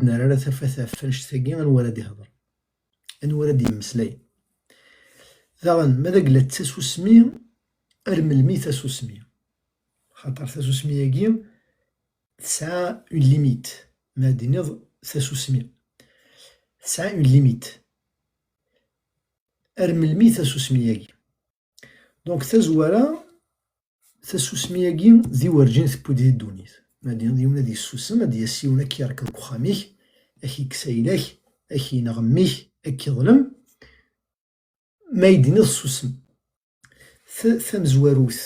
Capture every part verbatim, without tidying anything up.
nerra ara tafat ɣef annect-agi, anwa ara d-ihḍer? Anwa ara d-yemmeslay? Daɣen, ma d agla d tasusmi, ar melmi tasusmi? Xaṭer tasusmi-agi tesɛa une limite. Ma d-tiniḍ tasusmi tesɛa une limite. Ar melmi tasusmi-agi? Donc, tazwara, tasusmi-agi d i werǧin tewwi-d di ddunit. Ma d-tiniḍ yiwen ad yessusem, ad d-yas yiwen ad k-yerkeḍ deg uxxam-ik, ad k-yekkes ayla-k, ad k-ineɣ mmi-k, ad k-iḍlem, ma i d-tiniḍ susem. Ta-, tamezwarut,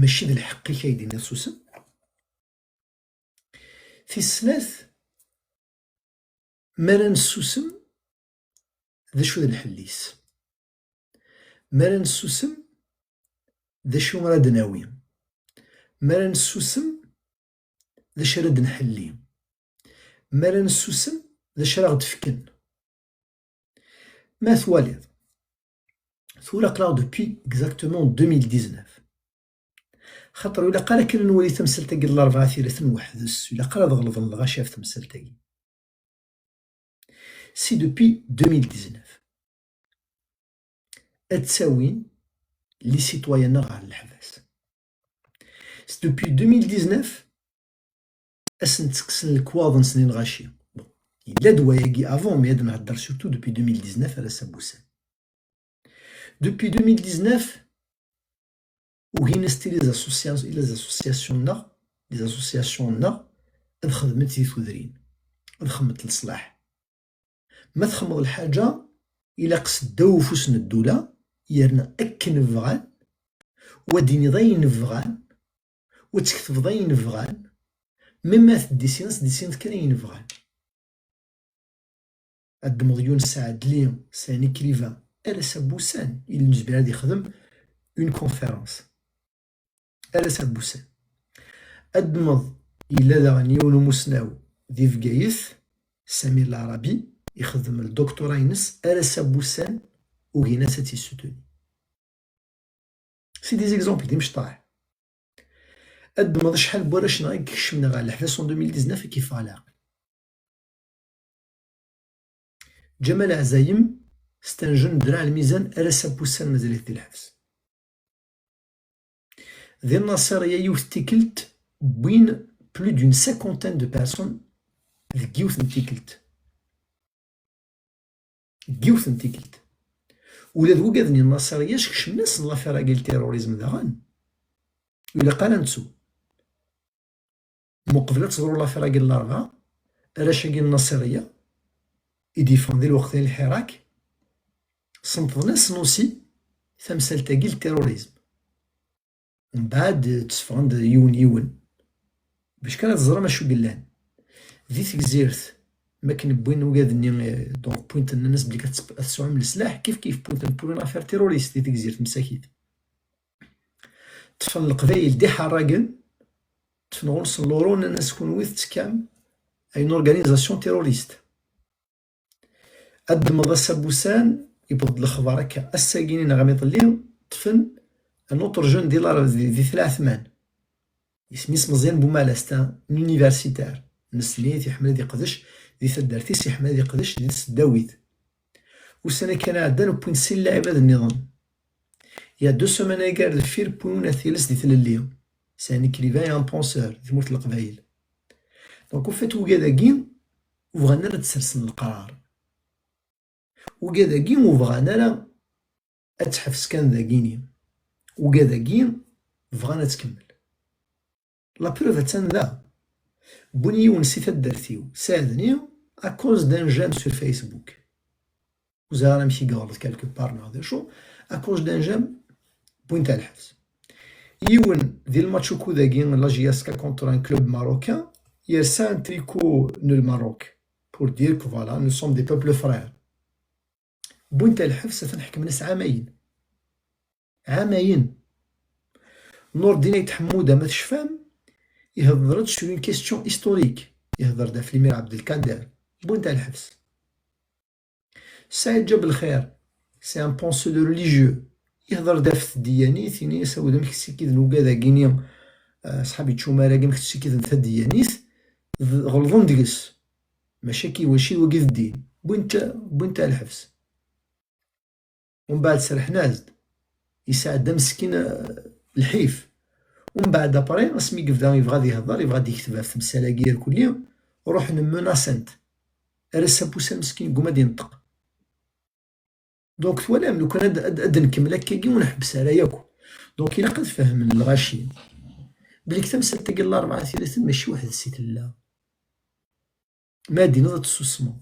mačči d lḥeqq-ik ay d-tiniḍ susem. Tis snat, mi ara nessusem, d acu d lḥell-is? Mi ara nessusem, d acu ara d-nawi? Mi ara nessusem, d acu ara d-nḥelli? Mi ara nessusem, d acu ara ɣ-d-fken? Ma twaliḍ, tura aql-aɣ depuis exactement deux mille dix-neuf. Xaṭer ur ilaq ara kan ad nwali tamsalt-agi n Larebɛa Tirat n weḥd-s, ur ilaq ara ad ɣelḍen lɣaci ɣef temsalt-agi. Si depuis deux mille dix-neuf ad ttawin les citoyens-nneɣ ɣer leḥbas. Si depuis deux mille dix-neuf ad sen-ttekksen lekwaɣeḍ-nsen i lɣaci. Bon, yella-d wayagi avant, mais ad nhedder surtout depuis deux mille dix-neuf ar ass-a n wussan. Depuis deux mille dix-neuf, ugin-as-t i les associations, i les associations-nneɣ, les associations-nneɣ, ad xedment di tudrin, ad xedment leṣlaḥ. Ma txedmeḍ lḥaǧa, ilaq seddaw ufus n ddula, yerna akken bɣan, u ad d-tiniḍ ayen bɣan, u ad tketbeḍ ayen bɣan, même ma teddisineḍ, teddisineḍ kan ayen bɣan. Ad d-tmeḍ Yunes Ɛedli, c'est un écrivain, ar ass-a n wussan, il nezmer ad yexdem une conférence. Ar ass-a n wussan. Ad d-tmeḍ, yella daɣen yiwen umusnaw di Bgayet, Samir Larabi, ixeddem le doctorat-ines, ar ass-a n wussan, ugin-as ad tt-yessutuni. C'est des exemples d imecṭaḥ. Ad d-tmeḍ acḥal n warrac-nneɣ i ikecmen ɣer leḥbas en deux mille dix-neuf i k-yeffeɣ leɛqel. Ǧamal Ɛzayem, c'est un jeune draɛ lmizan, ar ass-a n wussan mazal-it di lḥebs. Di Nnaṣirya yiwet n tikkelt wwin plus d'une cinquantaine de personnes deg yiwet n tikkelt. Deg yiwet n tikkelt. Ula d wigad-nni n Nnaṣirya skecmen-asen l'affaire-agi n terrorisme daɣen. Ur ilaq ara nettu. Muqbel ad teḍru l'affaire-agi n Larebɛa, arrac-agi n Nnaṣirya i d-yeffɣen di lweqt-nni n lḥirak, senṭḍen-asen aussi tamsalt-agi n terrorisme. Mbeɛd tteffɣen-d yiwen yiwen bac kan ad teẓrem acu yellan. Di Tegzirt, mi akken wwin ugad-nni, eh, donc Pointe, nnan-as belli ad tesɛum leslaḥ, kif kif Pointe, pour une affaire terroriste di Tegzirt msakit. Ṭṭfen Leqbayel d iḥerragen, ṭṭfen ɣur-sen l'euro, nnan-as kunwi tettekkam à une organisation terroriste. Ad d-tmeḍ ass-a n wussan, yewweḍ-d lexbar akka, ass-agi-nni neɣ iḍelli, ṭṭfen un autre jeune di Lar-, di, di Tla Ɛetman. Isem-is Meẓyan Bumala, c'est un universitaire. Nessen-it, iḥemmel ad iqdec di taddart-is, iḥemmel ad iqdec di tesdawit. Ussan-agi kan iɛeddan, wwin sin lɛibad nniḍen. Il y a deux semaines agi ar deffir, wwin at iles di tlelli. C'est un écrivain et un penseur di tmurt n Leqbayel. Donc, au fait, wigad-agi ur bɣan ara ad d-sersen leqrar. Wigad-agi ur bɣan ara ad teḥbes kan dagini. Wigad-agi bɣan ad tkemmel. La preuve attan da. Wwin yiwen si taddart-iw, saɛden-iyi à cause d'un j'aime sur Facebook. Ur ẓriɣ ara amek i yeɣleḍ quelque part neɣ d acu, à cause d'un j'aime, wwin-t ɣer lḥebs. Yiwen di lmatch ukud-agi, la J S K contre un club marocain, yersa un tricot n le Maroc, pour dire que voilà, nous sommes des peuples frères. Wwin-t ɣer lḥebs, atan ḥekmen-as ɛamayen. Ɛamayen. Nurdin Ayt Ḥemmuda, ma tecfam, ihedder-d sur une question historique. Ihedder-d ɣef Limir Abdelkader. Wwin-t ɣer lḥebs. Saɛid Ǧabelxir, c'est un penseur de religieux. Ihedder-d ɣef tedyanit, ini-as, "Awd, amek tsikiden ugad-agi-ni, eh, ṣṣḥab iččumar-agi, amek tsikiden tadyanit?" D-, ɣelḍen deg-s. Maca ki waci wagi d ddin. Wwin-t, wwin-t ar lḥebs. Umbeɛd serḥen-as-d. Yesɛedda meskin, eh, lḥif. Umbeɛd après, asmi yebda yebɣa ad ihder, yebɣa ad ikteb ɣef temsal-agi irkelli, ruḥen menasen-t. Ar ass-a n wussan meskin yegguma ad inṭeq. Donc twalam, lukan ad, ad, ad nkemmel akkagi ur nḥebbes ara yakk. Donc ilaq ad fehmen lɣaci belli tamsalt-agi n Larebɛa At Yiraten mačči weḥd-s i tella. Ma ad d-tiniḍ ad tessusmeḍ.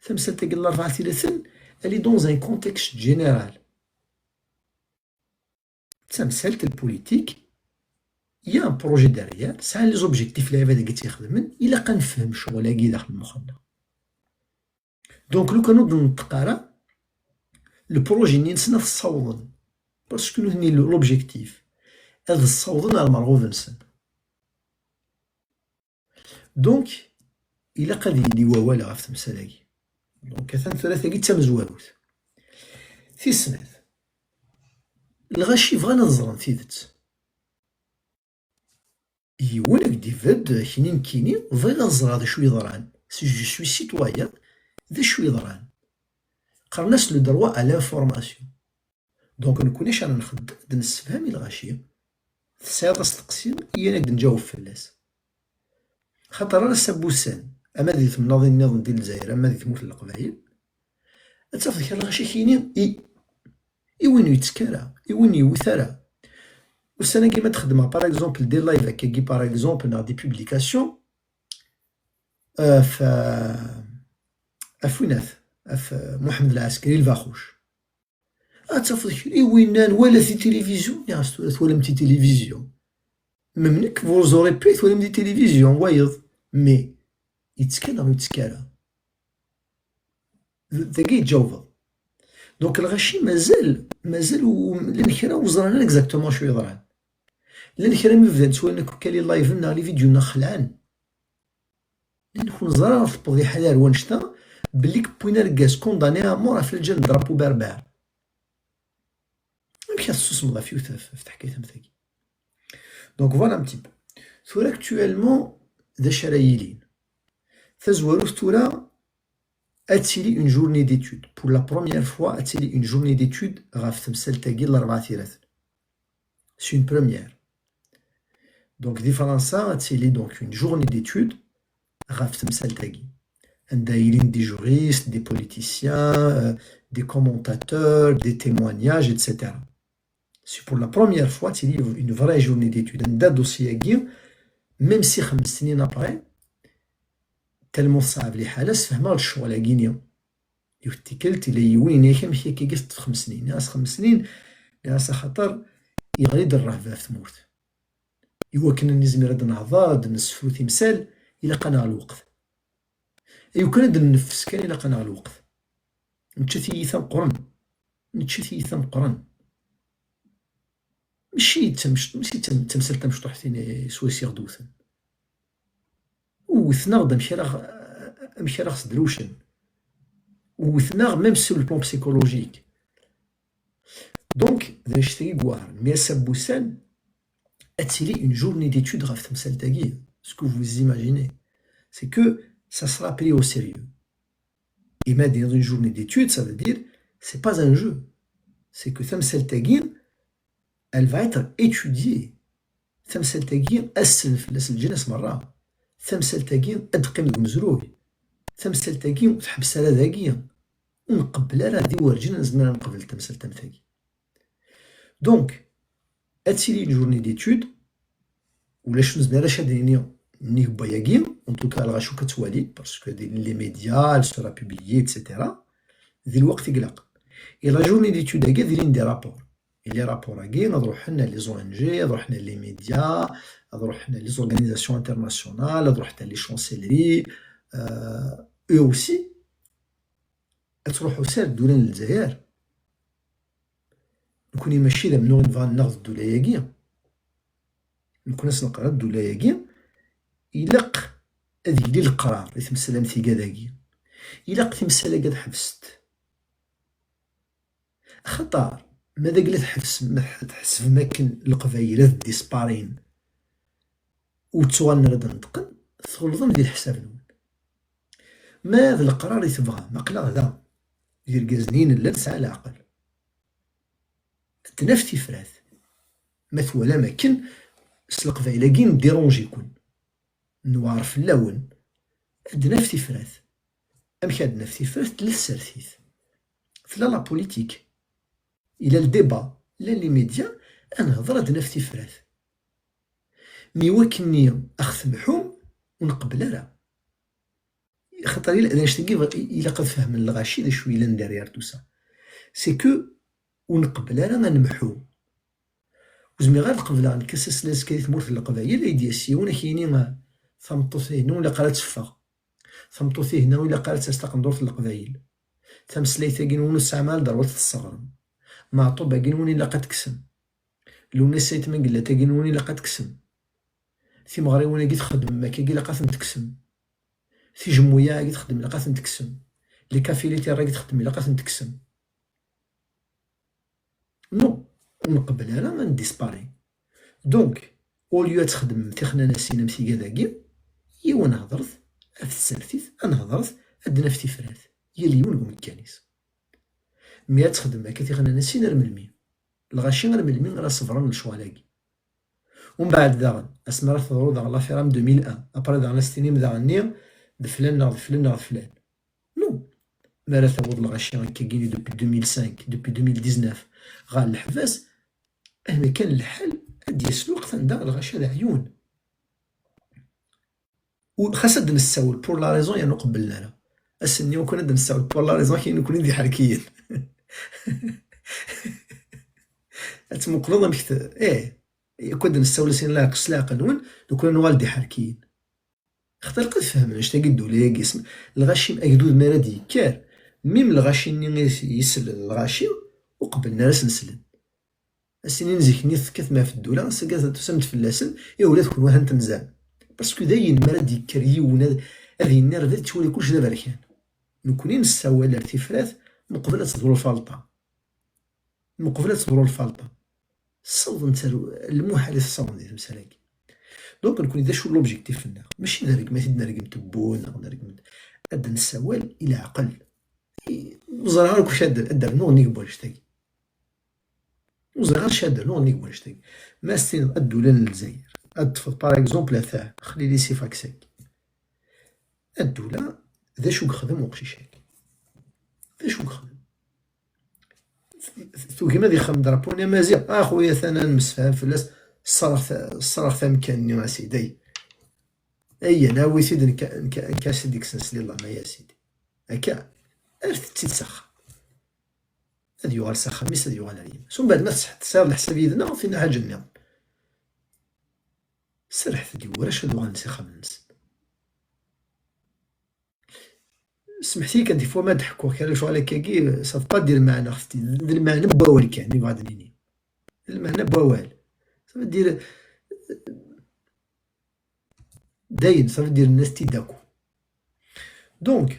Tamsalt-agi n Larebɛa At Yiraten, elle est dans un contexte général. D tamsalt n politique, il y a un projet derrière, sɛan les objectifs lɛibad-agi tt-ixedmen, ilaq ad nefhem ccɣel-agi daxel n lmux-nneɣ. Donc lukan ur d-neṭṭeq ara, le projet-nni-nsen ad t-ssawḍen. Parce que nutni l'objectif ad ssawḍen ar merɣub-nsen. Donc ilaq ad yili wawal ɣef temsal-agi. Donc atan tura tagi d tamezwarut. Tis snat, lɣaci bɣan ad ẓren tidet. Yiwen ad k-d-ibedd kini nekkini bɣiɣ ad ẓreɣ d acu yeḍran. Si je suis citoyen, d acu yeḍran? Qqaren-as le droit à l'information. Donc nekkni acu ara nxeddem? Ad nessefham i lɣaci. Tesɛiḍ asteqsi, iyyan ad k-d-nǧaweb fell-as. Xaṭer ar ass-a n wussan, ama di temnaḍin nniḍen di Lezzayer ama di tmurt n Leqbayel, ad tafeḍ kra lɣaci kini i, i win ur yettekk ara, i win ur yewwit ara. Ussan-agi ma d-xeddmeɣ par exemple des lives akkagi par exemple neɣ des publications, ɣef, ɣef winat, ɣef Muḥemmed Lɛeskri Lbaxuc. Ad tafeḍ kra i winna nwala di tilivizyu, nniɣ-as tura twalam di tilivizyu. Même nekk, vous aurez pu twalam di tilivizyu wayeḍ, mais yettekka neɣ ur yettekka ara? Dagi yeǧǧawbeḍ. Donc lɣaci mazal, mazal u-, llan kra ur ẓran ara exactement acu yeḍran. Llan kra mi bdan ttwalin akk akka les live-nneɣ, les vidéos-nneɣ xelɛen. Llan ur neẓra ɣef tewweḍ liḥala ar wannect-a, belli wwin argaz condamné à mort ɣef lǧal n drapeau berbère. Amek ad tessusmeḍ ɣef yiwet ɣef, ɣef teḥkayt am tagi? Donc voilà un petit peu. Tura actuellement, d acu ara yilin? Tazwarut tura, ad tili une journée d'études. Pour la première fois, ad tili une journée d'études ɣef temsalt-agi n Larebɛa At Yiraten. C'est une première. Donc di Fransa ad tili donc une journée d'études ɣef temsalt-agi. Anda yilin des juristes, des politiciens, euh, des commentateurs, des témoignages, et cetera. C'est pour la première fois ad tili une vraie journée d'études. Anda dossier-agi, même si xems snin après, tellement teṣɛeb liḥala, sfehmeɣ-d ccɣel-agi-ni. Yiwet tikkelt, yella yiwen yenna-ak amek akka i teṭṭef xems snin. Nniɣ-as xems snin, nniɣ-as axaṭer yeɣli-d rrehba ɣef tmurt. Iwakken ad nizmir ad nehḍer, ad nessefru timsal, ilaq-aneɣ lweqt. Lukan ad nenneffes kan, ilaq-aneɣ lweqt. Nečča tiyita meqqren. Nečča tiyita meqqren. Mačči d tamec-, mačči d tam-, d tamsalt tamecṭuḥt-in swayes i ɣ-d-wten. Wwten-aɣ-d amek ara ɣ-, amek ara ɣ-sdrewcen. Wwten-aɣ même sur le plan psychologique. Donc, d annect-agi i iweɛren. Mi ass-a n wussan, ad tili une journée d'études ɣef temsalt-agi. Ce que vous imaginez, c'est que ça sera pris au sérieux. Et ma d-tiniḍ une journée d'études, ça veut dire, c'est pas un jeu. C'est que tamsalt-agi, elle va être étudiée. Tamsalt-agi, ad slen fell-as leǧnas merra. Tamsalt-agi, ad teqqim deg umezruy. Tamsalt-agi, ur tḥebbes ara dagi. Ur nqebbel ara, di werǧin ad nezmir ad nqebel tamsalt am tagi. Donc, ad tili une journée d'études, ulac ur nezmir ara ad d-nini nnig n wayagi, en tout cas, lɣaci akk ad twali, parce que di les médias, elle sera publiée, et cetera. Di lweqt i ilaq. Et la journée d'études-agi, ad ilin des rapports. Et les rapports-agi, ad ruḥen à les O N G, ad ruḥen à les médias, ad ruḥen à les organisations internationales, ad ruḥen à les chancelleries, euh, eux aussi, ad truḥ usa ar ddula n Lezzayer. Nekkni mačči d amennuɣ i nebɣa ad naɣ d ddula-agi. Nekkni ad s-neqqar ddula-agi, ilaq ad yili leqrar i temsal am tigad-agi. Ilaq timsal-agi ad ḥebsent. Axaṭer, ma d agla tḥebsem, ma tḥ-, tḥesbem akken Leqbayel ad disparin, ur ttuɣalen ara d-neṭqen, tɣelḍem di leḥsab-nwen. Ma d leqrar i tebɣam, aql-aɣ da. D irgazen i nella, nesɛa leɛqel. Ad d-naf tifrat. Ma twalam akken, s leqbayel-agi ndirunji-ken, newɛer fell-awen, ad d-naf tifrat. Amek ad d-naf tifrat? Tella tsertit, tella la politique, ila le débat, la les médias, ad nehder, ad d-naf tifrat. Mi wakken-nni a ɣ-temḥum, ur nqebbel ara. Xaṭer il-, d annect-agi bɣ-, ilaq ad fehmen lɣaci d acu yellan derrière tout ça. C'est que ur nqebbel ara ad nemḥu. Ur zmireɣ ara ad qebleɣ nekk ass-a azekka di tmurt n Leqbayel, ay d-yas yiwen ad k-yini, ah, tameṭṭut-ihin ur ilaq ara ad teffeɣ. Tameṭṭut-ihin ur ilaq ara ad tas taqendurt n Leqbayel. Tameslayt-agi-nwen ur tesɛam ara lderwa ad tt-tesseɣrem. Meɛṭub-agi-nwen ilaq ad t-tekksem. Luna Sayt Mengellat-agi-nwen ilaq ad t-tekksem. Timeɣriwin-agi txeddmem akka ilaq ad tent-tekksem. Tijemmuyaɛ-agi txeddmem ilaq ad tent-tekksem. Les cafés littéraires-agi txeddmem ilaq ad tent-tekksem. Non, ur nqebbel ara ad ndispari. Donc, au lieu ad txedmem tixnanasin am tigad-agi, yiwen hedret ɣef tsertit, ad nehḍret, ad d-naf tifrat, yal yiwen deg umekkan-is. Mi ad txedmem akka tixnanasin, ar melmi? Lɣaci ar melmi ara ṣebren lecɣal-agi? Umbeɛd daɣen, asmi ara teḍru daɣen l'affaire am deux mille un, après daɣen ad s-tinim daɣen-nni d flan neɣ d flan neɣ d flan. Non. Mi ara taweḍ lɣaci akkagini depuis deux mille cinq, depuis deux mille dix-neuf ɣer leḥbas, ahmi kan lḥal ad d-yas lweqt anda lɣaci ad ɛyun. U xas ad d-nessawel pour la raison yernu qebblen ara. Ass-nni ukan ad d-nessawel pour la raison kien nekni d iḥerkiyen. Ad tmuqleḍ amek t-, eh, yakk ad d-nessawel sin leɛqel s leɛqel-nwen, nekni nuɣal d iḥerkiyen. Xaṭer ilaq ad fehmen annect-agi ddula-agi, isem-, lɣaci agdud mi ara d-yekker, mim lɣaci-nni i s-, yeslen lɣaci, ur qebblen ara ad sen-slen. Ad s-inin zik-nni tekkatem ɣef ddula, ass-agi tusamt fell-asen, i ula d kunwi han tenzam. Parce que dayen mi ara d-yekker yiwen ad, ad yenni rrbeḥ, tettwali kullec d aberkan. Nekni nessawal ar tifrat meqbel ad teḍru lfalṭa. Meqbel ad teḍru lfalṭa, ssawḍent ar lmuḥal i tessawḍen di temsal-agi. Donc, nekni d acu l'objectif-nneɣ? Mačči d rregmat i d-nergem tewwun, neɣ nergem ad d-nessawal i leɛqel. I, ur ẓriɣ ara acu ad, ad d-rnuɣ nnig n wannect-agi. Ur ẓriɣ ara acu ad d-rnuɣ nnig n wannect-agi. Ma as-tiniḍ ddula n Lezzayer, ad teṭṭfeḍ, par exemple, ata Xlili Sifaks-agi. Ddula, d acu yexdem uqcic-agi? D acu yexdem? Tugim ad ixdem drapeau-nni amaziɣ? A xuya, atan ad nemsefham fell-as, ṣṣreɣ ta-, ṣṣreɣ-t amkan-nni, a sidi. Ay, ay, awi-t-id, nekk, nekk, nekk a s-id-ikksen s lillah, ay a sidi. Akka, erret-tt-id s axxam. Ad yuɣal s axxam-is, ad yuɣal ar yemma-s. Umbeɛd ma tesɛiḍ leḥsab yid-neɣ, ɣef-ina ḥaǧa nniḍen. Serrḥet-d i warrac ad uɣalen s ixxamen-nsen. Smeḥt-iyi kan, des fois ma d-ḥekkuɣ kra lecɣal akkagi, ça veut pas dire lmeɛna, xti-, d lmeɛna n wawal kan i bɣiɣ ad d-nini. D lmeɛna n wawal. Ça veut dire, dayen, ça veut dire nenna-t-id akk. Donc,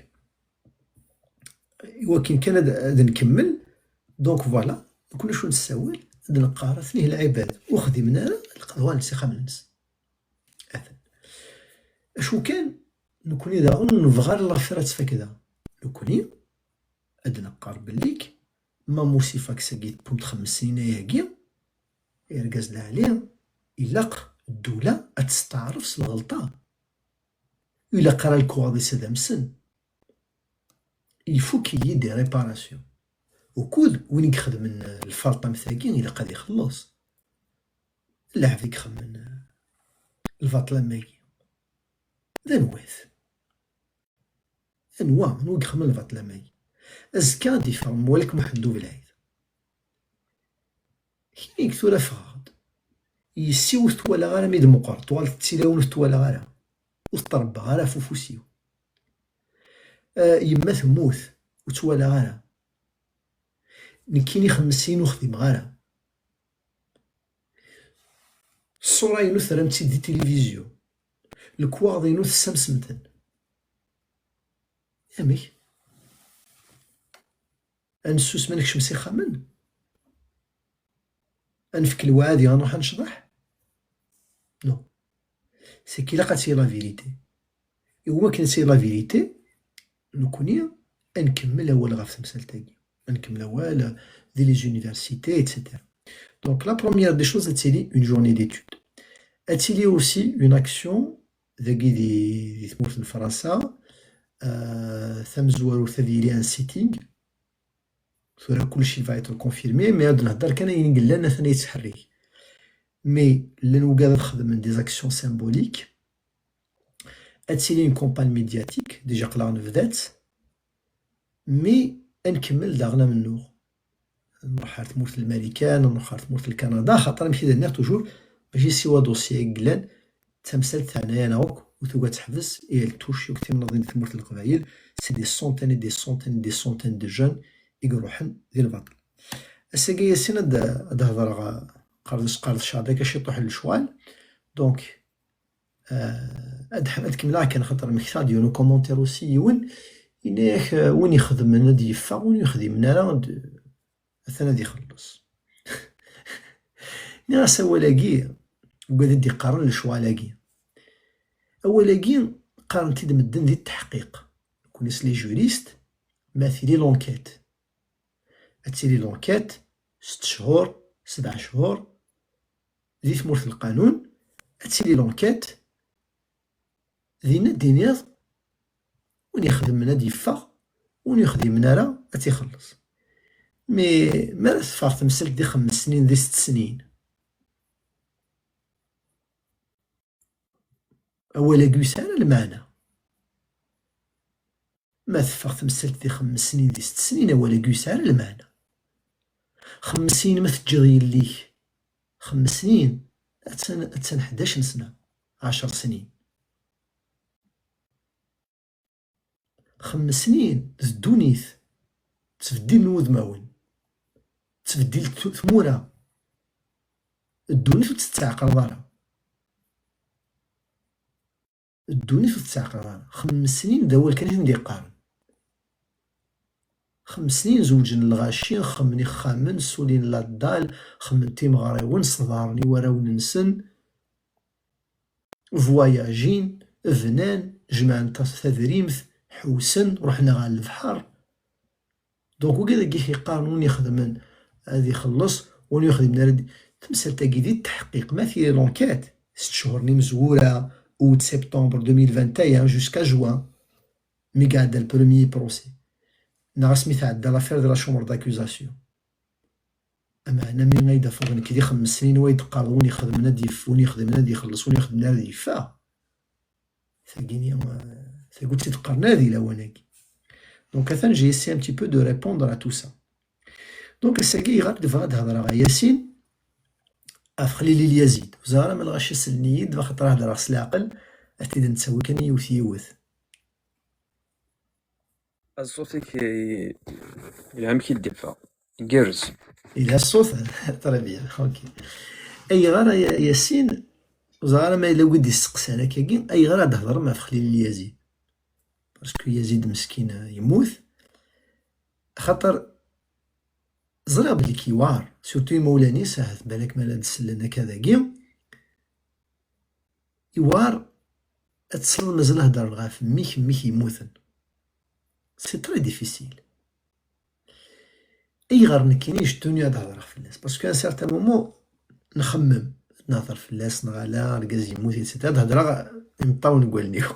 iwakken kan ad, ad nkemmel, donc voilà, nekni acu nessawal, ad neqqar, atni lɛibad ur xdimen ara, ilaq ad uɣalen s ixxamen-nsen. Atan. Acu kan, nekni daɣen ur nebɣi ara l'affaire ad tfak da. Nekni, ad neqqar bellik, ma Musi Faks-agi tewwem-t xemsin snin ayagi, argaz lɛali, ilaq ddula ad testeɛref s lɣelṭa. Ur ilaq ara lekwaɣeḍ-is ad amsen. Il faut qu'il y ait des réparations. Ukud win i ixedmen lferṭ am tagi, ilaq ad ixelleṣ. Lɛebd i ixedmen lbaṭel am wagi, d anwa-t? Anwa, anwa i ixedmen lbaṭel am wagi? Azekka ad d-iffeɣ Malik Muḥend Ubelɛid. Kini-k tura ffɣeɣ-d. Yessi ur t-twalaɣ ara mi d-meqqer, tuɣal tettilawin ur t-twalaɣ ara. Ur t-rebbaɣ ara ɣef ufus-iw. Ah, yemma temmut, ur tt-walaɣ ara. Nekkini xemsin ur xdimeɣ ara. Ṣṣura-inu terram-tt-id di tilivizyu. Lekwaɣeḍ-inu tessamsem-ten. Amek? Ad nessusem ad nekcem s ixxamen? Ad nefk lewɛadi, ad nruḥ ad necḍeḥ? Non. C'est qu'il ilaq ad tili la vérité. Et wakken ad tili la vérité, nekkni ad nkemmel awal ɣef temsalt-agi. Ad nkemmel awal di les universités, et cetera. Donc, la première des choses, ad tili une journée d'études. Ad tili aussi une action, dagi di, di tmurt n Fransa, euh, tamezwarut ad yili un sitting. Tura kullec il va être confirmé, mais ad nehder kan ayen i yellan atan yettḥerrik. Mais llan wigad ad xedmen des actions symboliques. Ad tili une campagne médiatique, déjà aql-aɣ nebda-tt, mais ad nkemmel daɣen amennuɣ. Nruḥ ɣer tmurt n Marikan, nruḥ ɣer tmurt n Kanada, xaṭer amek i d-nniɣ toujours, mačči siwa dossier i yellan, d tamsalt teɛna-yaneɣ akk, ur tugi ad teḥbes, et elle touche akk timnaḍin di tmurt n Leqbayel, c'est des centaines et des centaines et des centaines de jeunes i iruḥen di lbaṭel. Ass-agi a Yasin ad, ad hedreɣ, eh, qerdec, qerdec-aɣ-d akka ciṭuḥ n lecɣal. Donc, eh, ad ḥ-, ad kemmleɣ kan, xaṭer mmektaɣ-d yiwen ukomantir aussi, yiwen, yenna-yak, eh, win ixedmen ad yeffeɣ, win ur yexdimen ara ad, atan ad ixelleṣ. Nniɣ-as awal-agi, wigad i d-iqqaren lecɣal-agi. Awal-agi qqaren-t-id medden di tteḥqiq. Nekkni s les juristes, ma tili l'enquête. Ad tili l'enquête, sett cchur, sebɛ cchur, di tmurt n lqanun, ad tili l'enquête, dinna ad d-tiniḍ, win ixedmen ad yeffeɣ, win ur yexdimen ara ad t-ixelleṣ. Mais mi ara teffeɣ temsalt di xemmes snin, di sett snin, awal-agi ur yesɛi ara lmeɛna. Ma teffeɣ temsalt di xemmes snin, di sett snin, awal-agi ur yesɛi ara lmeɛna. Xemmes snin ma teǧǧiḍ yelli-k, xemmes snin, attan, attan ḥdac n sna, ɛecr snin. Xemmes snin d ddunit, ttbeddilen wudmawen, ttbeddil t-, tmura, ddunit ur tt-tettɛeqleḍ ara. Ddunit ur tettɛeqleḍ ara. Xemmes snin d awal kan i ten-d-iqqaren. Xemmes snin zewǧen lɣaci, xemmen ixxamen, ssulin la dalle, xemmen timeɣriwin, sḍaren i warraw-nsen, voyagin, bnan, jemɛen tas-, tadrimt, ḥewsen, ruḥen ɣer lebḥer. Donc, wigi dagi i yeqqaren win ixedmen ad ixelleṣ, win ur yexdimen ara d-, tamsalt-agi di tteḥqiq, ma tili l'enquête, sett cchur n imezwura, août, septembre deux mille vingt et un jusqu'à juin, mi iɛedda le premier procès. Neɣ asmi tɛedda l'affaire de la chambre d'accusation. Ameɛna mi ay d-afeɣ nekk di xemmes snin, wa d-qqareɣ win ixedmen ad yef-, win ixedmen ad ixelleṣ, win ixedmen ara d-yeffeɣ. Tagini, eh, tagi ur tt-id-qqaren ara di lawan-agi. Donc, atan, j'ai essayé un petit peu de répondre à tout ça. Donc, ass-agi, ayɣer i d-bɣiɣ ad hedreɣ a Yasin ɣef Xlili Lyazid? Ur ẓriɣ ara ma lɣaci sellen-iyi-d, axaṭer ad hedreɣ s leɛqel, ad t-id-nettawi kan yiwet yiwet. Ṣṣut-ik i-, yelha amek i d-iffeɣ. Igerrez. Yelha ṣṣut? Très bien, ok. Ayɣer a Ya-, Yasin, ur ẓriɣ ara ma yella wid d-isteqsan akkagi, ayɣer ad d-thedrem ɣef Xlili Lyazid? Parce que Yazid meskin, euh, yemmut. Axaṭer ẓriɣ belli k-yewɛer, surtout imawlan-is, ahat balak ma la d-sellen akka dagi. Yewɛer ad tesleḍ mazal heddren ɣef mmi-k, mmi-k yemmuten. C'est très difficile. Ayɣer nekkini yettuni ad hedreɣ fell-as? Parce qu'à un certain moment, nxemmem, ad nehder fell-as, neɣ ala, argaz yemmut, et cetera. Ad hedreɣ imeṭṭawen n wallen-iw.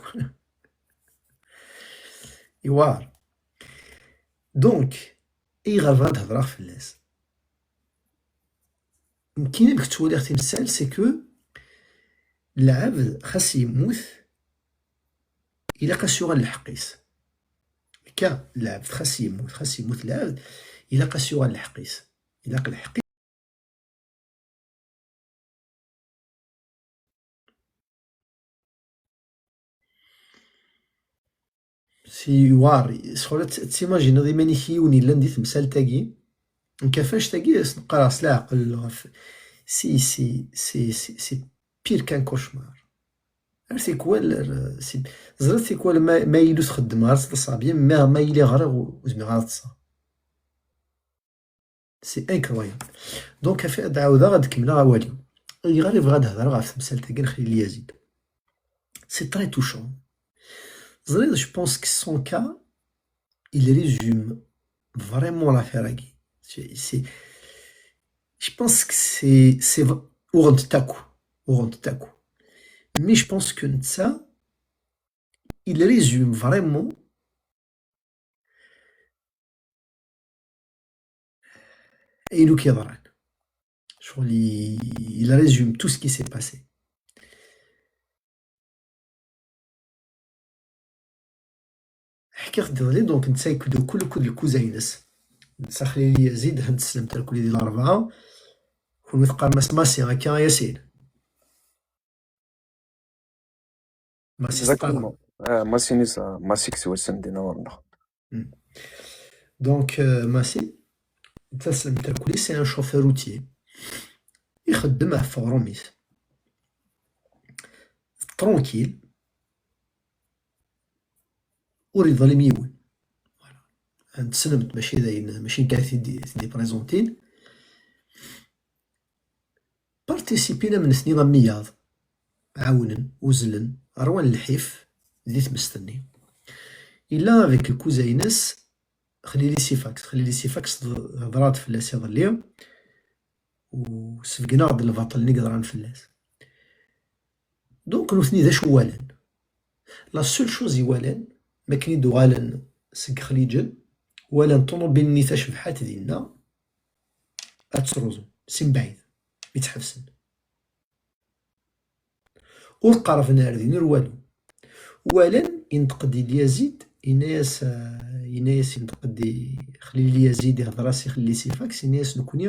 Yewɛer. Donc, ayɣer bɣiɣ ad hedreɣ fell-as? Nekkini amek ttwaliɣ timsal, c'est que lɛebd xas yemmut, ilaq-as yuɣal lḥeqq-is. Akka, lɛebd xas yemmut, xas yemmut lɛebd, ilaq-as yuɣal lḥeqq-is. Ilaq lḥeqq-is. Si yewɛer, sxur ad t-, ad timajineḍ iman-ik yiwen yellan di temsalt-agi, nekk ɣef annect-agi, as neqqareɣ s leɛqel, ɣef, si, si, si, si, c'est pire qu'un cauchemar. Ar tikwal, ar, si, ẓriɣ tikwal ma, ma yili ur txeddmeɣ ara ttḍasaɣ bien, ma, ma yili ɣriɣ ur, ur zmireɣ ara ad ṭṭseɣ. C'est incroyable. Donc, af-, ad ɛawdeɣ ad kemmleɣ awal-iw. Ayɣer i bɣiɣ ad hedreɣ ɣef temsalt-agi n Xlil Yazid? C'est très touchant. Ẓriɣ, je pense que son cas, il résume vraiment l'affaire-agi. C'est, c'est, je pense que c'est, c'est v-, uɣent-t akk, uɣent-t akk. Mais je pense que netta, il résume vraiment ayen akk yeḍran. Ccɣel, il, il résume tout ce qui s'est passé. Ḥkiɣ-d iḍelli, donc, netta akked, akked lkuza-ines. Netta Xlili Yazid, ha d-teslam tarkuli di Larebɛa. Kunwi teqqarem-as Massi, akka a Yasin? Massi s ṭṭala. Exactement. Ah, Massi-nni s-, Massi-k s wassen dinna ɣur-neɣ. Hmm. Donc, euh, Massi, netta teslam tarkuli, c'est un chauffeur routier. Ixeddem ɣef uɣrum-is. Tranquille. Ur iḍlim yiwen. Voilà. Tessnem-t, mačči d ayen, mačči nekk ara t-id-, t-id-iprezuntin. Participin am nutni am wiyaḍ, ɛawnen, uzzlen, ṛwan lḥif di tmest-nni. Yella avec lkuza-ines Xlili Sifaks. Xlili Sifaks, tehḍer-d fell-as iḍelli, u sbeggen-aɣ-d lbaṭel-nni yeḍran fell-as. Donc, nutni d acu walan? La seule chose i walan, mi akken i d-uɣalen seg Ixliǧen, walan ṭunubil-nni tacebḥant dinna, ad ttruẓun, si mebɛid, mi tt-ḥebsen. Ur qerrben ar din, ur walu. Walan, inṭeq-d Ilyazid, yenna-yas, eh, yenna-yas, inṭeq-d i Xlili Yazid, ihḍer-as i Xlili Sifaks, yenna-yas, nekkni,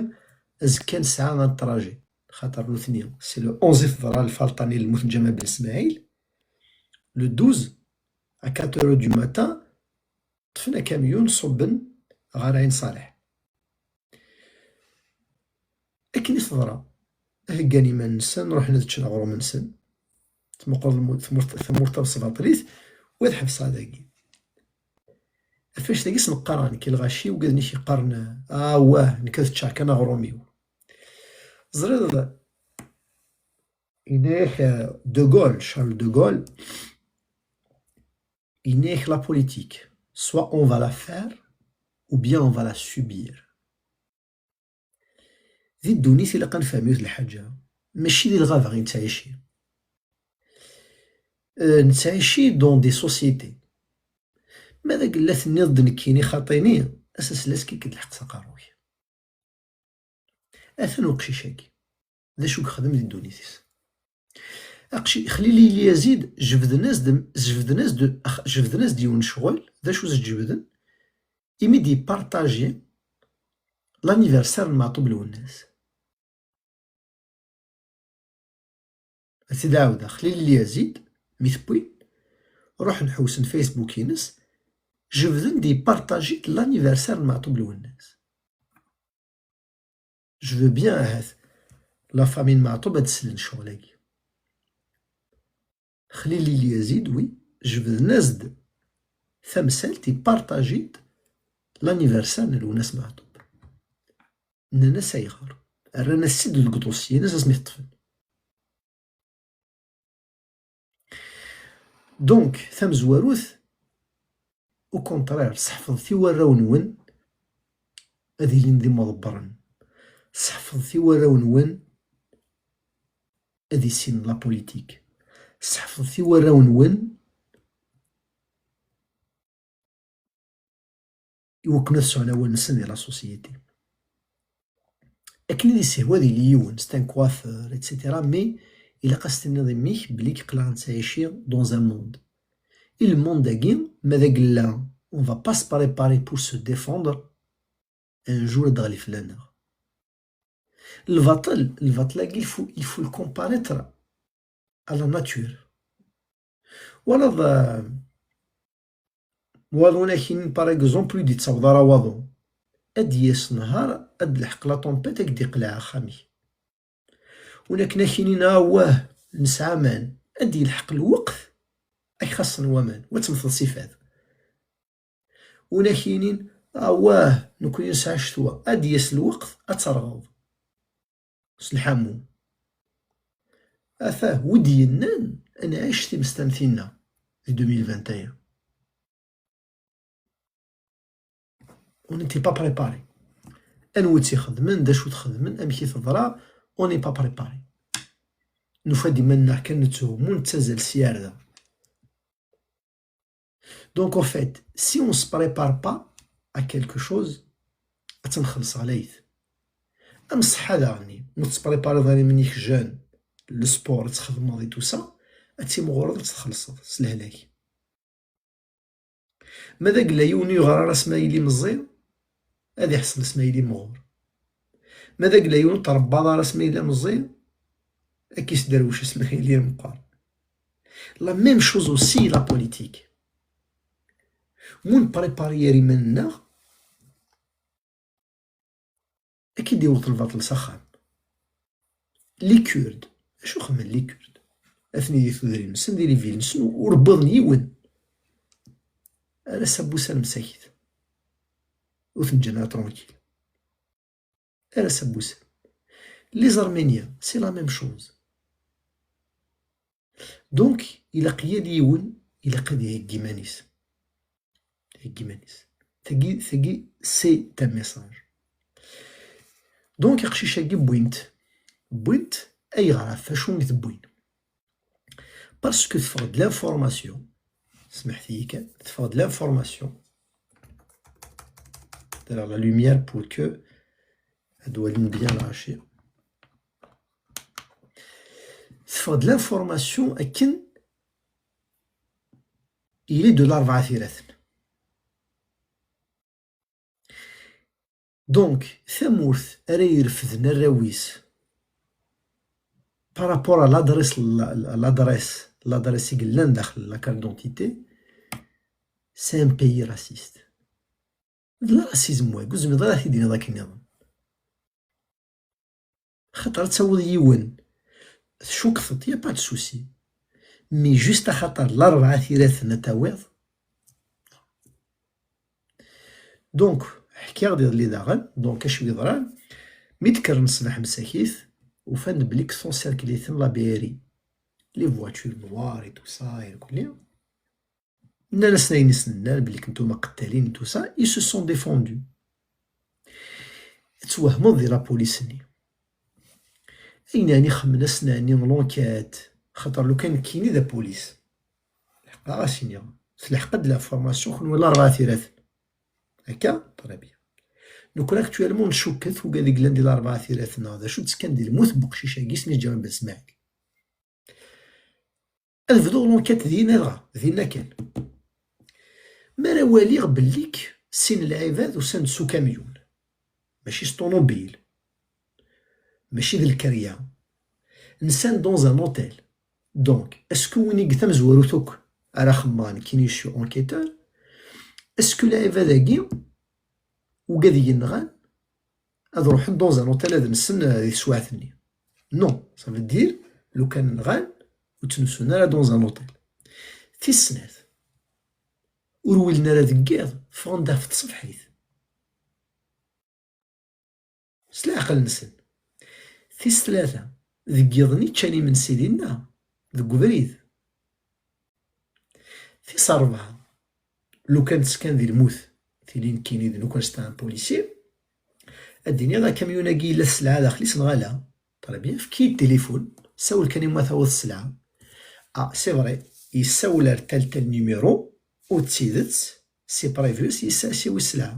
azekka nesɛa un trajet. Xaṭer nutni, c'est le onze i teḍra lfalṭa-nni n lmut n Ǧamal Ben Smaɛil. Le douze, à quatre heures du matin, ṭṭfen akamyun, ṣubben ɣer Ɛin Ṣaleḥ. Akken i teḍra, heggan iman-nsen, ruḥen ad ččen aɣrum-nsen. Tmuqleḍ lmu-, tmurt, tamurt tabesbaṭlit, u ad ḥebseɣ dagi. Ɣef wannect-agi s-neqqar nekk i lɣaci, wigad-nni k-yeqqaren, "Ah, wah, nekk ad ččeɣ kan aɣrum-iw." Ẓriḍ, yenna-yak, eh, De Gaulle, Charles de Gaulle, yenna-yak la politique, soit on va la faire, ou bien on va la subir. Di ddunit ilaq ad nefhem yiwet lḥaǧa, mačči di lɣaba i nettɛici. Eh, nettɛici dans des sociétés. Ma d agella tenniḍ-d nekkini xaṭini, ass-a s laskik d lḥeqq s aqerru-k. Atan uqcic-agi. D acu i yexdem di ddunit-is? Aqci-, Xlili Yazid, jebden-as-d, jebden-as-d, ax-, jebden-as-d yiwen ccɣel, d acu i s-d-jebden? Imi d-yeppartaji l'anniversaire n Meɛṭub Lwennas. Ad t-id-ɛawdeɣ, Xlili Lyazid, mi t-wwin, ruḥen ḥewsen Facebook-ines, jebden-d yeppartaji-d l'anniversaire n Meɛṭub Lwennas. Je veux bien, ahat, la famille n Meɛṭub ad d-slen ccɣel-agi. Xlili Lyazid, wi, jebden-as-d tamsalt, yeppartaji-d l'anniversaire n Lwennas Meɛṭub. Nnan-as ayɣer. Rran-as-tt-id deg uḍussi-ines asmi t-ṭṭfen. Donc, tamezwarut, au contraire, seḥfḍet i warraw-nwen ad ilin d imeḍebbren. Seḥfḍet i warraw-nwen ad issinen la politique. Seḥfḍet i warraw-nwen i wakken ad sɛun awal-nsen di la société. Akken i d-yessehwa ad yili yiwen, c'est un coiffeur, et cetera, mais ilaq ad s-tiniḍ i mmi-k belli aql-aɣ nettɛici dans un monde. Et le monde-agi, ma d agella, on va pas se préparer pour se défendre, un jour ad d-ɣli fell-aneɣ. Lbaṭel, lbaṭel-agi, il faut, il faut le comparaître à la nature. Walaḍ, euh, waḍu n akinin, par exemple, ur d-yettaweḍ ara waḍu. Ad d-yas nnhar, ad d-telḥeq la tempête, ad k-d-iqleɛ axxam-ik. Win akken akinin, awah, nesɛa aman, ad d-yelḥeq lweqt, ad k-xaṣṣen waman, u ad temmteḍ si fad. Win ak-yinin, awah, nekkni nesɛa ccetwa, ad d-yas lweqt ad terɣeḍ s lḥamu. Ata wi d-yennan ad nɛic times am tinna di deux mille vingt et un. On n'était pas préparé. Anwa i tt-ixedmen, d acu txedmen, amek i teḍra, on n'est pas préparé. Nufa-d iman-nneɣ kan netthummu, nettazal sya ar da. Donc, en fait, si on se prépare pas à quelque chose, ad tt-nxelleṣ ɣlayet. Am ṣṣeḥḥa daɣen, ma tettprépariḍ ara iman-ik jeune, le sport ad txedmeḍ et tout ça, ad timɣureḍ ad tt-txellṣeḍ s lehlak. Ma d agella yiwen ur yeɣri ara asmi yella meẓẓi, ad iḥṣel asmi yella imɣur. Ma d agella yiwen ur t-tṛebbaḍ ara asmi yella meẓẓi, ad k-isderwec asmi yella meqqer. La même chose aussi la politique. Ma ur nprépari ara iman-nneɣ, ad k-id-iwweḍ lbaṭel s axxam. Les Kurdes, acu xedmen les Kurdes? Atni di tudrin-nsen, di les villes-nsen, ur wwiḍen yiwen. Ar ass-a n wussan msakit. Ur ten-ǧǧan ara tranquille. Ar ass-a n wussan. Les Arméniens, c'est la même chose. Donc, ilaq yal yiwen, ilaq ad iheggi iman-is. Iheggi iman-is. Tagi, tagi, c'est un message. Donc, aqcic-agi wwin-t. Wwin-t, ayɣer, ɣef wacu i t-wwin? Parce que teffeɣ-d l'information, smeḥt-iyi kan, teffeɣ-d l'information, la lumière pour que ad walin bien lɣaci. Teffeɣ-d l'information akken il est de Larebɛa Iraten. Donc, tamurt ara irefden arraw-is par rapport à l'adresse, l'adresse, l'adresse i yellan daxel la carte d'identité, c'est un pays raciste. D le racisme wagi, ur tezmireḍ ara ad t-id-tiniḍ akken nniḍen. Xaṭer ad tawiḍ yiwen, tcukkeḍ-t, y a pas de souci. Mais juste axaṭer Larebɛa Iraten ad tawiḍ. Donc, ḥkiɣ-d iḍelli daɣen, donc acu yeḍran, mi d-kkren ṣṣbeḥ msakit, ufan-d belli encerclent-iten la B R I. Les voitures noires et tout ça, irkelli. Nnan-asen ayen i sen-nnan, belli kuntum qettalin, tout ça, ils se sont défendus. Ad twehmeḍ di la police-nni. Ayen ɛni xemmen asen ɛni l'enquête, xaṭer lukan nekkini d apulis, lḥeqqa ɣas iniɣ, telḥeq-d l'information, kenwi Larebɛa Iraten. Akka? Très bien. Nekkni actuellement ncukket ugad i yellan di Larebɛa Iraten, neɣ d acu d-ttekkan di lmut n uqcic-agi, isem-is Ǧawed Ben Smaɛil. Ad bduɣ l'enquête dinna dɣa, dinna kan. Mi ara waliɣ bellik sin lɛibad usan-d s ukamyun, mačči s ṭunubil, mačči d lkerya, nsan dans un hôtel. Donc, est-ce que win i tamezwarut akk ara xemmeɣ nekkini, je suis enquêteur, est-ce que lɛibad-agi ugad i yenɣan ad ruḥen dans un hôtel ad nsen, euh, di teswiɛt-nni? Non, ça veut dire, lukan nɣan, ur ttnusun ara dans un hôtel. Tis snat, ur wilen ara deg yiḍ, ffɣen-d ɣef tṣebḥit. S leɛqel-nsen. Tis tlata, deg yiḍ-nni ččan imensi dinna, deg ubrid. Tis rebɛa, lukan ttekkan di lmut, tili nekkini d lukan c'est un policier, ad d-iniɣ akamyun-agi yella sselɛa daxel-is neɣ ala? Très bien, efk-iyi-d tilifun, sawel kan i ma tawiḍ sselɛa. Ah, c'est vrai, yessawel ar tel tel numéro, u d tidet, c'est prévu, yessers-iyi sselɛa.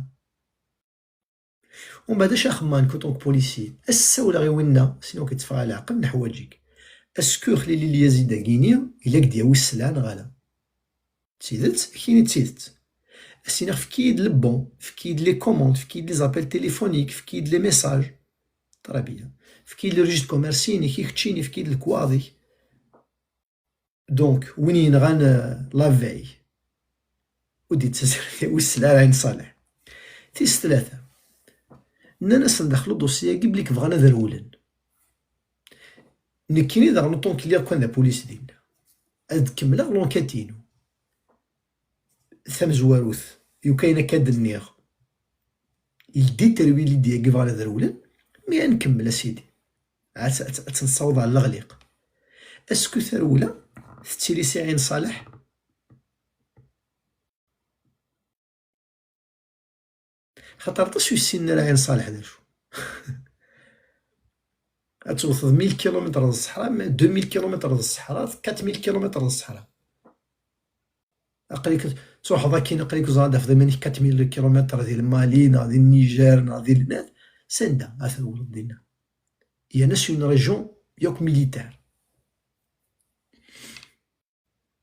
Umbeɛd acu axemmeɣ nekk en tant que policier? Ad s-ssawleɣ i winna, sinon ad k-tteffeɣ a leɛqel, neḥwaǧ-ik. Est-ce que Xlili Lyazid-agi-ni yella ad k-d-yawi sselɛa neɣ ala? D tidet, ad k-yini d tidet. Ad s-iniɣ efk-iyi-d le bon, efk-iyi-d les commandes, efk-iyi-d les appels téléphoniques, efk-iyi-d les messages. Très bien. Efk-iyi-d le registre commerce-inek, i keččini, efk-iyi-d lekwaɣeḍ-ik. Donc, win yenɣan, euh, la veille, ur d-yettazzal wis sla ara Ɛin Ṣaleḥ. Tis tlata, nnan-asen daxel uḍusi-agi belli bɣan ad rewlen. Nekkini daɣen, en tant que lliɣ kan d apulis dinna, ad kemmleɣ l'enquête-inu. Tamezwarut, yukan akka d-nniɣ, il détermine l'idée-agi bɣan ad rewlen, mais ad nkemmel a sidi. Ad, ad, ad tt-nessaweḍ ɣer leɣliq. Est-ce que tarewla tettili si Ɛin Ṣaleḥ? Xaṭer aṭas ur yessinen ara Ɛin Ṣaleḥ d acu. Ad tewteḍ mille kilomètres d ṣṣeḥra, deux mille kilomètres d ṣṣeḥra, quatre mille kilomètres d ṣṣeḥra. Aql-ik truḥeḍ akkin, aql-ik ẓer ad tafeḍ iman-ik quatre mille kilomètres di Lmali, neɣ di Niger, neɣ di Lnat. Sanda ad tawḍeḍ dinna? Yerna c'est une région yakk militaire.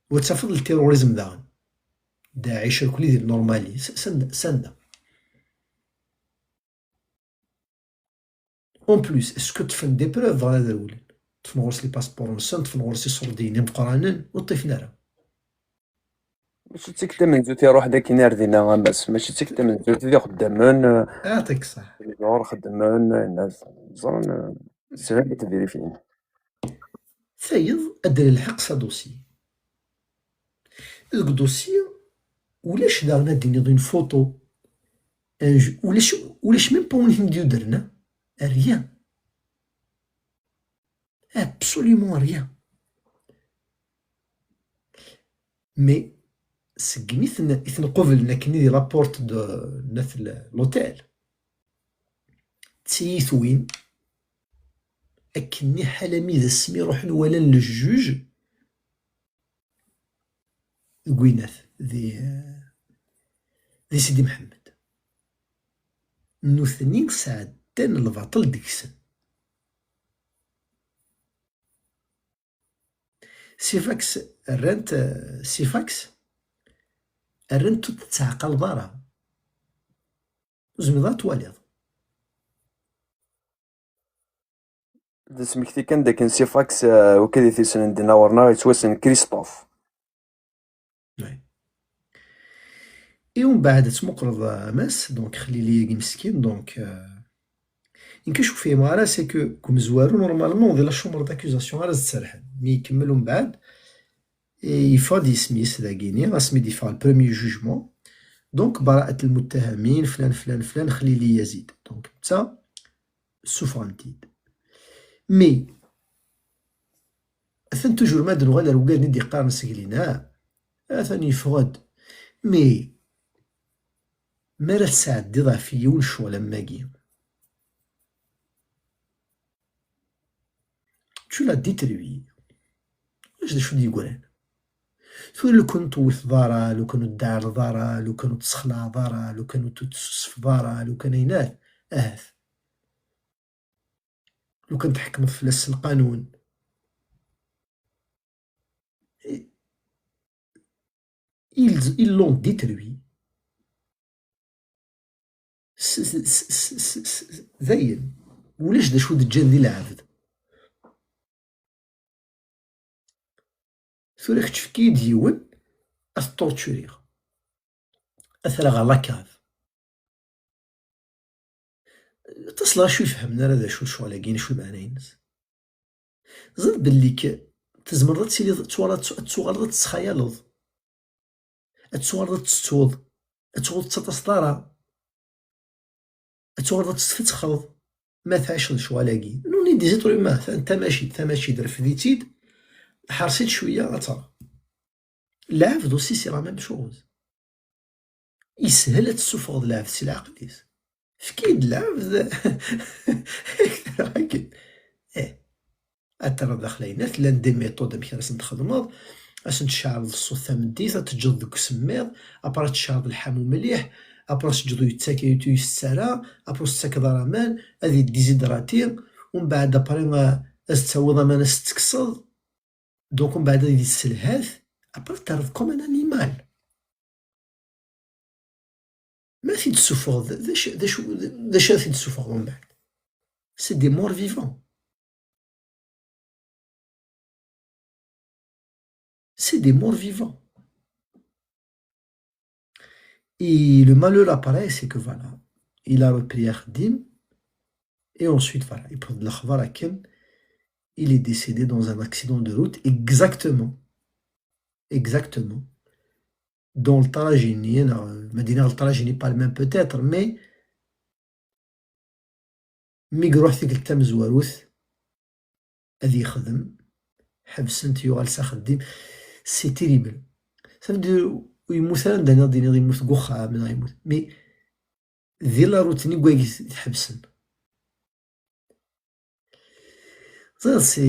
Wa tafeḍ le terrorisme daɣen. Daɛic irkelli di Normali. S-, sanda, sanda? En plus, est-ce que ṭṭfen des preuves dɣa ad rewlen? Ṭṭfen ɣur-s les passeports-nsen, ṭṭfen ɣur-s iṣurdiyen imeqqranen, ur ṭṭifen ara. Mačči d tikkelt tamenzut iruḥ-d akkin ar dinna, a Mass. Mačči d tikkelt tamenzut, d ixeddamen, eh, Yeɛṭik ṣṣeḥ. Ẓur xeddmen, ayen ẓren, eh, sehel ad t-vérifier. Tayeḍ ad d-nelḥeq s adusyi. Deg udusyi, ulac daɣen ad d-tiniḍ une photo, un ju-, ulac, ulac même pas un him d-yudren, hein? Rien. Absolument rien. Mais segmi ten-, i ten-qublen akkenni di la porte de, n at l-, l'hôtel, d tiyitwin, akkenni ḥala mi d asmi ruḥen walan le juge deg winat, di, di Sidi Mḥemmed. Nutni sɛeddan lbaṭel deg-sen. Sifax rran-t, eh, Sifax rran-t ur t-tettɛeqqaleḍ ara. Ur zmireḍ ad twaliḍ. D asmekti kan dakken Sifax, eh, wakk ad t-yessnen dinna ɣur-neɣ, yettwassen Christophe. Ouais. Et umbeɛd ad tmuqleḍ, eh, a Mass, donc Xlili-agi meskin, donc, eh, Nekk acu ur fhimeɣ ara, c'est que deg umezwaru, normalement, di la chambre d'accusation ara s-d-serrḥen. Mi ikemmel umbeɛd, eh, yeffeɣ-d yisem-is dagini, asmi d-yeffeɣ le premier jugement. Donc, براءة المتهمين, flan, flan, flan, Xlili Yazid. Donc, netta, ssufɣen-t-id. Mais, atan toujours ma d-nuɣal ar wigad-nni d-yeqqaren seg lina, atan yeffeɣ-d. Mais, mi ara tesɛeddiḍ ɣef yiwen ccɣel am wagi, tu l'as détruit. Ulac d acu d-yeggran. Tura lukan ur tewwiteḍ ara, lukan ur d-tɛerḍeḍ ara, lukan ur tessexlaɛeḍ ara, lukan ur tessusfeḍ ara, lukan ayen ahat, ahat. Lukan tḥekmeḍ fell-as s lqanun. Ils, ils l'ont détruit. S-, s-, s-, s-, s-, s-, dayen. Ulac d acu d-ǧǧan di lɛebd. Tura kečč efk-iyi-d yiwen, ad t-torturiɣ. Ad t-rreɣ ɣer la cave. Aṭas n lɣaci ur ifehhmen ara d acu ccɣel-agi, acu lmeɛna-ines. Ẓer belli k-, tzemreḍ ad tiliḍ, ad tuɣaleḍ, ad tuɣaleḍ ad tettxayaleḍ. Ad tuɣaleḍ ad tettuḍ. Ad tuɣaleḍ ur tettaṭaseḍ ara. Ad tuɣaleḍ ad tettfetxeḍ. Ma tɛiceḍ lecɣal-agi. Nous, on est des êtres humains. Ta-, tamacint, tamacint, refd-itt-id. Ḥers-itt cwiya, ad terɣ. Lɛebd aussi, c'est la même chose. Yeshel ad tessufɣeḍ lɛebd si leɛqel-is. Efk-iyi-d lɛebd. Akken. Eh. Ad terreḍ daxel ayennat, llan des méthodes amek ara sen-txedmeḍ, ad sen-tceɛleḍ ṣṣut tameddit, ad teǧǧeḍ deg usemmiḍ, après ad tceɛleḍ lḥamu mliḥ, après ad teǧǧeḍ ur yettak, ur yetett ara, après ur s-tettakeḍ ara aman, ad yeddizidrati, umbeɛd après, eh, ad s-tawiḍ aman ad s-tekkseḍ, donc umbeɛd ad yesselhat, après terreḍ comme un animal. Ma t-id-tessufɣeḍ, d acu, d acu, d acu ara t-id-tessufɣeḍ umbeɛd? C'est des morts vivants. C'est des morts vivants. Et le malheur après, c'est que voilà, il a repris axeddim, et ensuite, voilà, yewweḍ-d lexbar akken, il est décédé dans un accident de route, exactement. Exactement. Dans le Tarajini, neɣ, ma d-iniɣ le Tarajini pas le même peut-être, mais mi iruḥ tikkelt tamezwarut ad yexdem, ḥebsen-t, yuɣal s axeddim. C'est terrible. Ça veut dire, ur yemmut ara anda nniḍ d-iniḍ yemmut deg uxxam, neɣ yemmut. Mais di la routine i wagi tḥebsen. Ẓriɣ si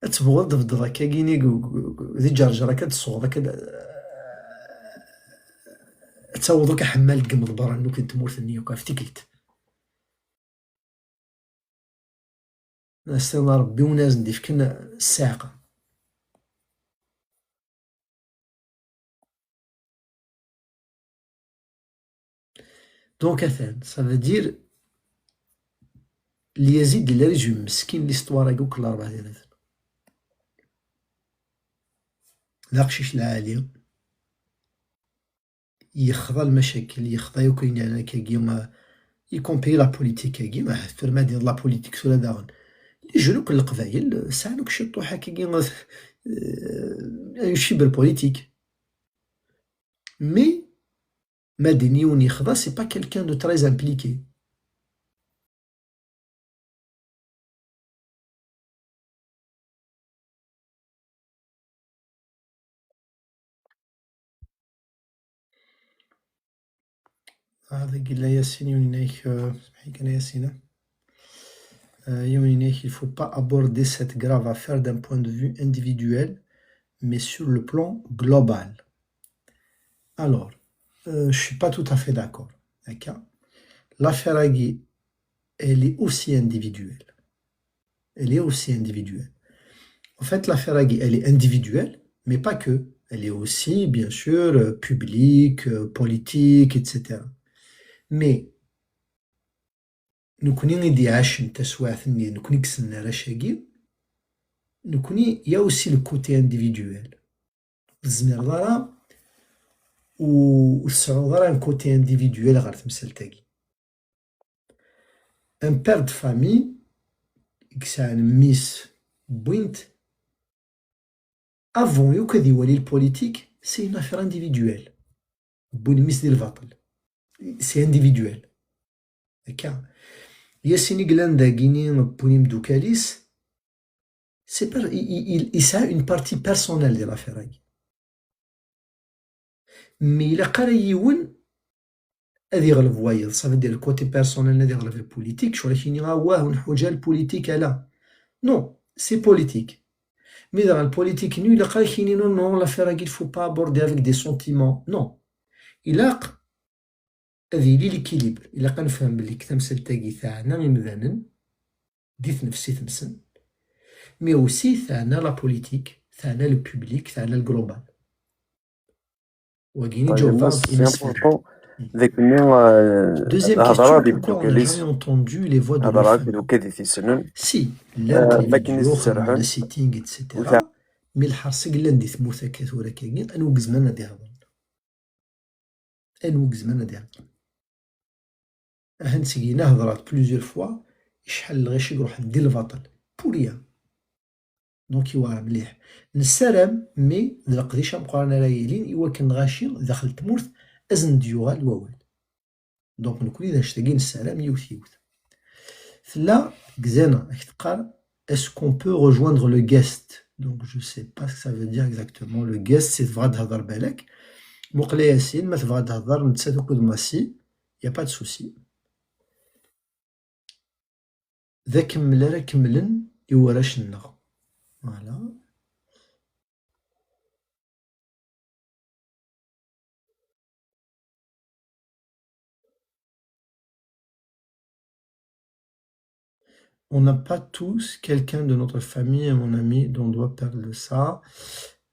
ad tebɣuḍ ad tbeddeḍ akkagi inig di ǧerǧer akka ad tessuɣeḍ akka ad taweḍ akk aḥemmal deg imeḍbaren akk n tmurt-nni akk ɣef tikkelt. Asten Rebbi win asen d-ifken ssiɛqa. Donc atan, ça veut dire Lyazid yella résumé meskin l'histoire-agi akk n Lerbaɛdirat. D aqcic lɛali, yexḍa lmacakil, yexḍa yakk ayen yeɛnan akkagi, y compris la politique-agi, ahat tura ma d-tiniḍ la politique tura daɣen. Les jeunes akk n Leqbayel sɛan akk ciṭuḥ akkagi, euh, un fibre politique. Mais ma d-tiniḍ yiwen yexḍa, c'est pas quelqu'un de très impliqué. هذا قال لي ياسين يونينيك، آه، اسمحي كان ياسين. آه، يونينيك، il faut pas aborder cette grave affaire d'un point de vue individuel, mais sur le plan global. Alors, euh, je suis pas tout à fait d'accord. D'accord. L'affaire Agui, elle est aussi individuelle. Elle est aussi individuelle. En fait, l'affaire Agui, elle est individuelle, mais pas que. Elle est aussi, bien sûr, euh, publique, euh, politique, et cetera. Mais nekkni i d-iɛacen taswiɛt-nni, nekkni i yessnen arrac-agi, nekkni, il y a aussi le côté individuel. Ur tezmireḍ ara u-, ur tesɛuḍ ara un côté individuel ɣer temsalt-agi. Un père de famille i yesɛan mmi-s, wwin-t, avant yakk ad iwali le politique, c'est une affaire individuelle. Wwin mmi-s di lbaṭel. C'est individuel. Akka. Yasin i yellan dagini, wwin imdukal-is, c'est per-, i, i, i, yesɛa une partie personnelle di l'affaire-agi. Mais ilaq ara yiwen ad iɣleb wayeḍ. Ça veut dire le côté personnel ad iɣleb le politique, ccɣel ad k-yini, awah, ur nḥuǧ ara le politique, ala. Non, c'est politique. Mais daɣen le politique-nni, ilaq ara k-yini, non, non, l'affaire-agi, il faut pas aborder avec des sentiments. Non. Ilaq ad yili l'équilibre. Ilaq ad nefhem belli deg tamsalt-agi teɛna imdanen di tnefsit-nsen, mais aussi teɛna la politique, teɛna le public, teɛna le global. Wagini ǧawbeɣ-d imsefra. Degmi, euh, deuxième question, pourquoi on n'a jamais entendu les voix de la famille? Si, llant les vidéos, xedmen les sittings, et cetera. Mais lḥerṣ i yellan di tmurt akka tura akkagi, anwa i izemren ad ihder? Anwa i izemren ad ihder? Ahan seg-ina hedreɣ plusieurs fois, icḥal n lɣaci i iruḥen di lbaṭel. Pour rien. Donc, yewɛer mliḥ. Nessaram, mais d leqdic ameqqran ara yilin, i wakken lɣaci daxel tmurt, ad sen-d-yuɣal wawal. Donc, nekkni d anect-agi nessaram yiwet yiwet. Tella deg zana, ak teqqar, est-ce qu'on peut rejoindre le guest? Donc, je sais pas ce que ça veut dire exactement, le guest, si tebɣa ad d-tehder balak. Muqel a Yasin, ma tebɣa ad d-tehder nettat akked Massi, y a pas de souci. D akemmel ara kemmlen i warrac-nneɣ. Voilà. On n'a pas tous quelqu'un de notre famille, un ami dont on doit parler de ça.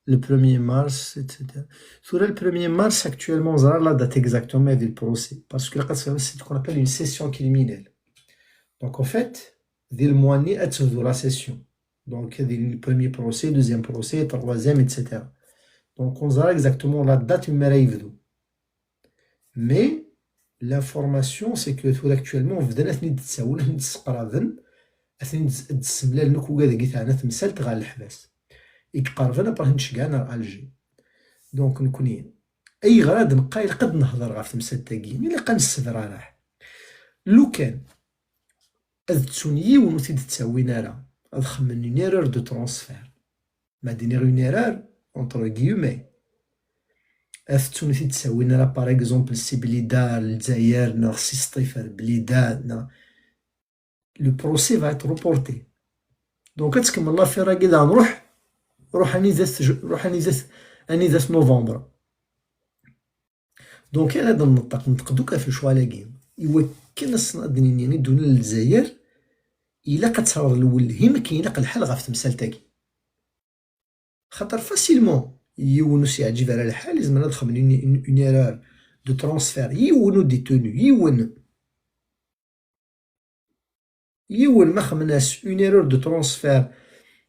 Le premier mars, et cetera. Tura, le premier mars, actuellement, ẓriɣ la date exactement du procès. Parce que la, c'est ce qu'on appelle une session criminelle. Donc, en fait, dès le mois ni, ad tebdu la session. Donc, il y a le premier procès, deuxième procès, troisième, et cetera. Donc, ur neẓri exactement la date mi ara yebdu. Mais l'information, c'est que tura actuellement, bdan ad ten-id-ttawin, ad ten-id-sseqraben, ad ten-id-, ad d-ssemlalen akk ugad-agi teɛna temsalt ɣer leḥbas. I iqerben après ad ten-id-ceggɛen ar Alger. Donc, nekkni, ayɣer ad neqqar ilaq ad nehder ɣef temsalt-agi? Ilaq ad nessebrar. Lukan ad ttun yiwen ur t-id-ttawin ara, ad xemmen une erreur de transfert. Ma d-iniɣ une erreur, entre guillemets. Ad tettun ur t-id-ttawin ara, par exemple, si Blida ar Lezzayer, neɣ si Sṭif ar Blida, neɣ le procès va être reporté. Donc, ad tkemmel l'affaire-agi daɣen, ruḥ, ruḥ anida-t, ruḥ anida-t, anida-t novembre. Donc, ara d-nneṭṭeq, neṭṭeq-d akk ɣef lecɣal-agi. Iwakken ad sen-, ad d-nini i ddunit n Lezzayer, ilaq ad terreḍ lwelhim akken ilaq lḥal ɣef temsalt-agi. Xaṭer facilement, yiwen ur s-yeɛǧib ara lḥal, izmer ad xemmen une, une, une erreur de transfert. Yiwen ur d-itenu, yiwen. Yiwen ma xemmen-as une erreur de transfert,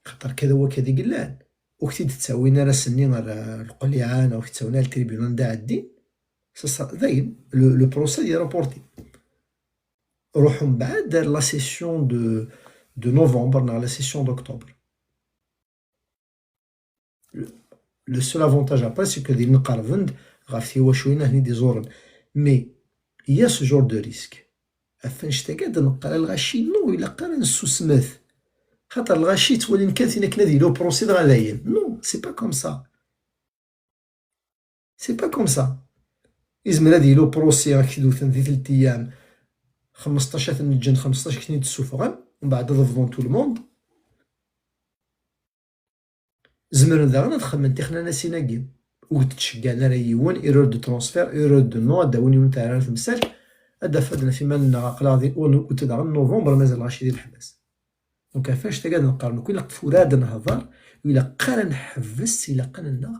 xaṭer kada wakad i yellan, ur k-t-id-ttawin ara s-nni ar, ar lqliɛa, neɣ ur k-ttawin ara le tribunal d aɛeddin, ça sera, dayen, le, le procès est reporté. Ruḥ mbeɛd ar la session de, de novembre neɣ la session d'octobre. Le, le seul avantage après, c'est que din qerben-d ɣef tiwaculin akken i d-iẓuren. Mais il y a ce genre de risque. Ɣef annect-agi ad neqqar a lɣaci, non, ilaq ara nessusmet. Xaṭer lɣaci ttwalin kan tin akken ad yili uprocès dɣa dayen. Non, c'est pas comme ça. C'est pas comme ça. Izmer ad yili uprocès, ad k-t-id-wten di telt ayyam, xmesṭac ad ten-ǧǧen, xmesṭac ad ten-id-ssufɣen, mbeɛd ad bḍun tout le monde. Zemren daɣen ad xemmen tixnanasin-agi. Ur d-ttceggan ara yiwen, erreur de transfert, erreur de nom, ad d-awin yiwen taɛrar temsalt, ad d-af ad naf iman-nneɣ aql-aɣ di août daɣen novembre, mazal lɣaci di leḥbas. Donc, ɣef annect-agi ad neqqar nekkni, ilaq tura ad nehḍer, ilaq ara nḥebbes, ilaq ad nennaɣ,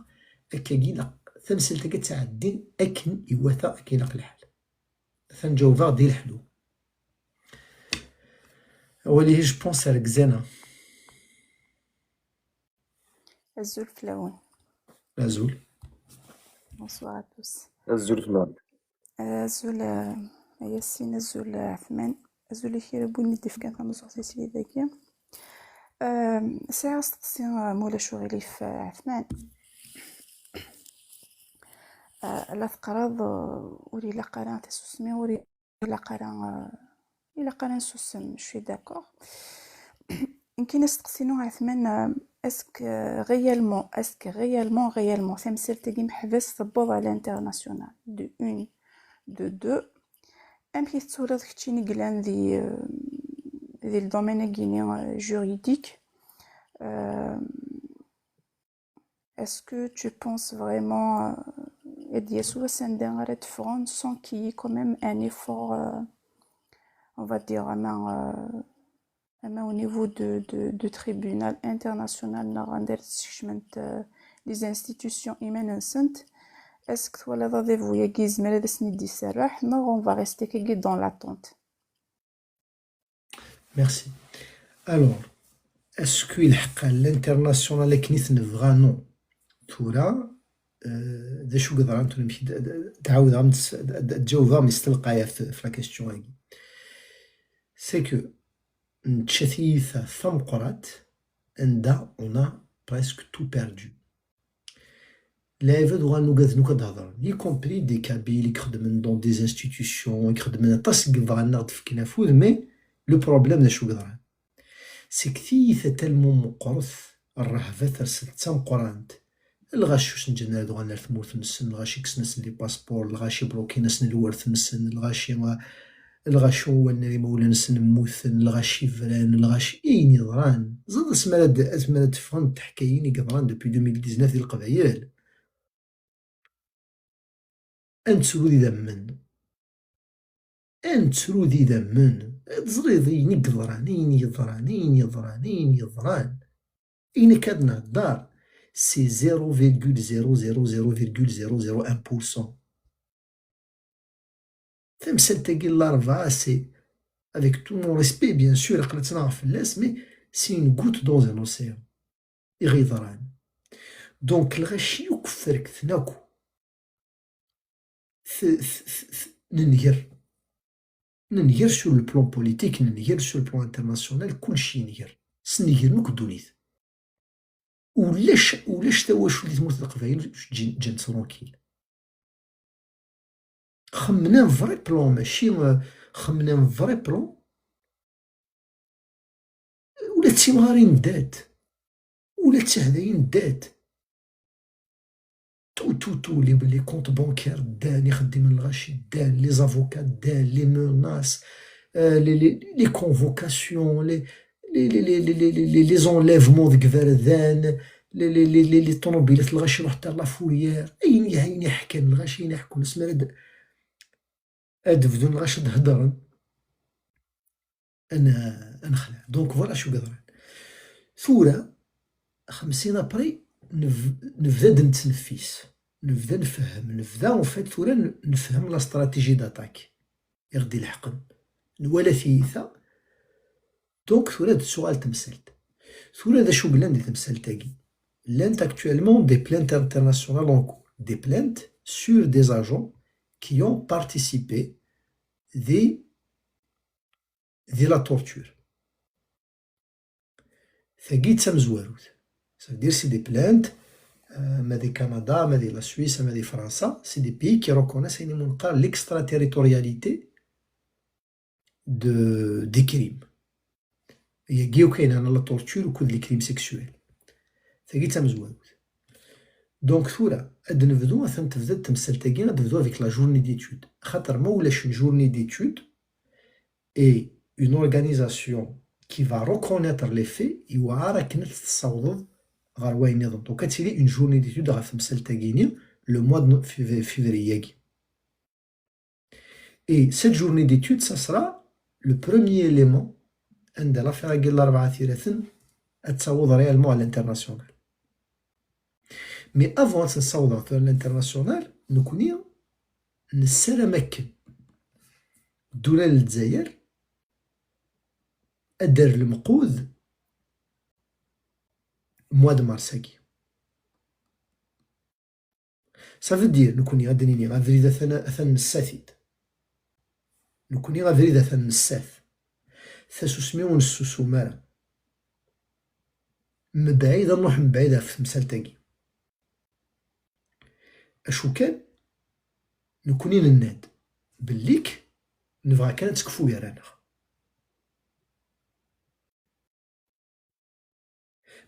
akkagi ilaq tamsalt-agi ad tɛeddi akken iwata, akken ilaq lḥal. Atan ǧawbeɣ di leḥlu. Awal-ihi, je pense, ar Gzana. Azul fell-awen. Azul. Bonsoir à tous. Azul fell-awen. Azul, eh, a Yasin, azul, eh, Ɛetman. Azul i kra n win i d-ifkan tameẓẓuɣt-is dagi. Eh, sɛiɣ asteqsi, eh, ma ulac uɣilif, eh, Ɛetman. Eh, la teqqareḍ, eh, ur ilaq ara tasusmi, ur ilaq ara, eh, ilaq ara nsusem, je suis d'accord. Nekkini asteqsi-inu Ɛetman, eh, est-ce que, eh, réellement, est-ce que réellement, réellement, tamsalt-agi meḥbas tewweḍ à l'international, de une, de deux, amek i tettwaliḍ keččini i yellan di, eh, di le domaine-agi-ni, eh, juridique, eh, Est-ce que tu penses vraiment, euh, ad d-yas wass anda ara d-ffɣen sans qu'il y ait quand même un effort, euh, on va dire, ama, euh, ama au niveau de, de, de tribunal international, neɣ anda ara d-skecment, euh, les institutions iman-nsent? Est-ce que twalaḍ adabu-agi yezmer ad asen-id-iserreḥ, neɣ on va rester akkagi dans l'attente? Merci. Alors, est-ce que ilḥeq à l'international akken i t-nebɣa? Non. Tura, euh, d acu i yeḍran tura, amek d-, d-, d-, d-ɛawdeɣ am tes-, d-, d-, d-ǧawbeɣ mi s-telqay ɣef, ɣef la question-agi. C'est que nečča tiyita tameqqrant anda on a presque tout perdu. Lɛibad uɣalen ugaden akk ad hedren, y compris des Kabyles i ixeddmen dans des institutions, i ixeddmen aṭas n yebɣan ad aɣ-d-fken afud, mais le problème d acu yeḍran? C'est que tiyita tellement meqqret, rrehba tersa d tameqqrant, lɣaci ur sen-ǧǧan ara ad uɣalen ar tmurt-nsen, lɣaci kksen-asen les passeports, lɣaci blokin-asen lwert-nsen, lɣaci, lɣaci uɣalen ar imawlan-nsen mmuten, lɣaci bran, lɣaci, ayen yeḍran. Ẓriɣ asmi ara d-, asmi ara d-ffɣent teḥkayin i yeḍran depuis deux mille dix-neuf di Leqbayel. Ad nettru d idammen. Ad nettru d idammen. Ad teẓriḍ ayen i yeḍran, ayen yeḍran, ayen yeḍran, ayen yeḍran. Ayen akka ad nhedder, c'est zéro virgule zéro zéro zéro virgule zéro zéro un pour cent. Tamsalt-agi n Larebɛa, c'est, avec tout mon respect, bien sûr, aql-i ttnaɣeɣ fell-as, mais c'est une goutte dans un océan i ɣ-yeḍran. Donc, lɣaci akk ferkten akk. T-, t-, t-, t-, nenger. Nenger sur le plan politique, nenger sur le plan international, kullec yenger. Snegren akk ddunit. Ulac, ulac tawacult di tmurt n Leqbayel ǧǧan, ǧǧan tranquille. Xemmen un vrai plan, mačči, euh, xemmen un vrai plan. Ula d timɣarin ddant. Ula d tiɛdayin ddant. tout, tout, tout, les, les comptes bancaires ddan, ixeddimen n lɣaci ddan, les avocats ddan, les menaces, euh, les, les, les convocations, les, les, les, les enlèvements deg iberdan, les, les, les, les, les ṭunubilat n lɣaci ruḥent ar la fourrière, ayen, ayen iḥkan lɣaci, ayen iḥekkun asmi ara d-, ad bdun lɣaci ad d-heddren. Ad n-, ad nexleɛ. Donc voilà acu yeḍran. Tura, xemsin après, neb-, nebda-d nettneffis. Nebda nfehhem. Nebda, en fait, tura n-, nefhem la stratégie d'attaque i ɣ-d-ileḥqen. Nwala tiyita. Donc tura ad d-tuɣal temsalt. Tura d acu yellan di temsalt-agi? Llant actuellement des plaintes internationales en cours. Des plaintes sur des agents qui ont participé di, di la torture. Tagi d tamezwarut. Ça veut dire c'est des plaintes, euh, ma di Canada, ma di la Suisse, ma di França, c'est des pays qui reconnaissent ayen i neqqar l'extraterritorialité de, des crimes. Yagi akk ayen la torture ou les crimes sexuels. Tagi d tamezwarut. Donc tura, ad nebdu, atan tebda-d temsalt-agi, ad nebdu avec la journée d'études. Xaṭer ma ulac une journée d'études et une organisation qui va reconnaître les faits, yewɛer akken ad tessawḍeḍ ɣer wayen nniḍen. Donc ad tili une journée d'études ɣef temsalt-agi-ni, le mois de no-, fév-, février-agi. Et cette journée d'études, ça sera le premier élément anda l'affaire-agi n Larebɛa Iraten ad taweḍ réellement à l'international. Mais avant ad tt-nessaweḍ ɣer l'international, nekkni nessaram akken ddula n Lezzayer ad d-terr lemqud mois de mars-agi. Ça veut dire, nekkni ad d-nini, abrid atan, atan nessa-t-id. Nekkni abrid atan nessa-t. Tasusmi ur nessusum ara. Mebɛid, ad nruḥ mebɛid ɣef temsalt-agi. Acu kan, nekkni nenna-d bellik nebɣa kan ad tekfu gar-aneɣ.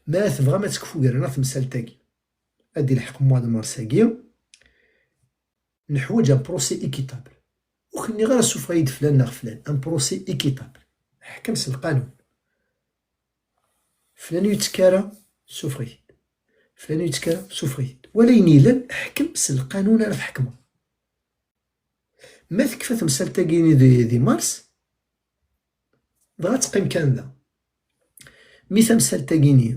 Ma tebɣam ad tekfu gar-aneɣ temsalt-agi, ad d-ilḥeq mois de mars-agi, neḥwaǧ un procès équitable. Ur k-nniɣ ara ssufeɣ-iyi-d flan neɣ flan, un procès équitable. Ḥkem s lqanun. Flan ur yettekka ara, ssufeɣ-it-id. Flan ur yettekka ara, ssufeɣ-it-id. Wala ayen yellan, ḥkem s lqanun ara tḥekmeḍ. Ma tekfa temsalt-agi-ni di, di mars, dɣa ad teqqim kan da. Mi tamsalt-agi-ni,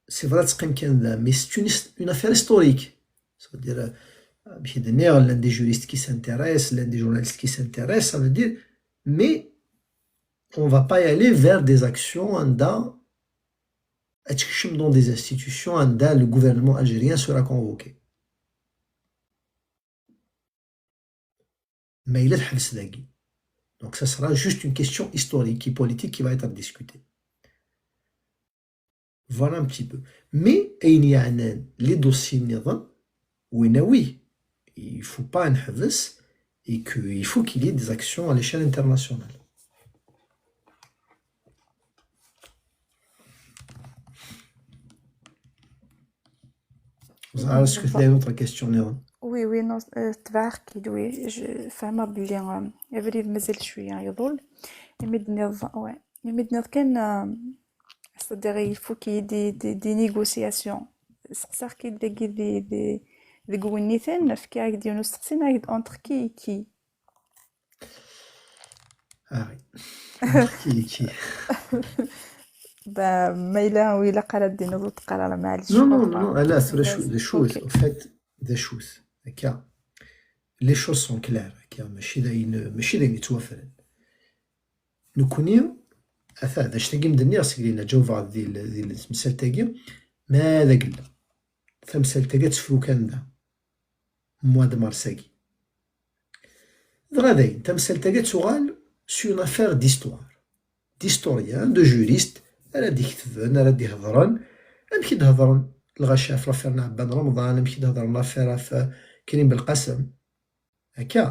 c'est vrai, ad teqqim kan da, mais c'est une his-, une affaire historique. Ça veut dire, euh, amek i d-nniɣ, llan des juristes qui s'intéressent, llan des journalistes qui s'intéressent, ça veut dire, mais on va pas y aller vers des actions anda ad tekcem dans des institutions anda le gouvernement algérien sera convoqué. Ma yella teḥbes dagi. Donc ça sera juste une question historique et politique qui va être discutée. Voilà un petit peu. Mais ayen yeɛnan les dossiers nniḍen, wina oui, il faut pas neḥbes et que il faut qu'il y ait des actions à l'échelle internationale. Est-ce que tu as une autre question, Néron? Oui, oui, non, euh, tebɛeɣ-k-id, oui, je, fehmeɣ belli, euh, abrid mazal cwiya yeḍul. Imi d-nniḍ, ouais, imi d-nniḍ kan, euh, c'est-à-dire, il faut qu'il y ait des, des, des négociations. Seqsaɣ-k-id dagi di, di, deg wenniten, fkiɣ-ak-d yiwen usteqsi, nniɣ-ak-d entre qui et qui. Ah oui. Qui, qui? Ben, ma yella, wi ilaq ara d-tiniḍ ur teqqar ara, maɛlic. Non, non, non, non, ala, tura d acu, ok. En fait, d acu-t, akka, les choses sont claires, akka, mačči d ayen, mačči d ayen yettwafren. Nekkni, ata, d acu-tagi i m-d-nniɣ, seg dinna ǧawbeɣ di l-, di l-, temsalt-agi, ma d agella. Tamsalt-agi ad tefru kan da. Mois de mars-agi. Dɣa dayen, tamsalt-agi ad tuɣal c'est une affaire d'histoire, d'historien, de juriste, ara d-iketben, ara d-ihedren, amek i d-hedren lɣaci ɣef l'affaire n Ɛebban Remḍan, amek i d-hedren l'affaire ɣef Krim Belqasem. Akka.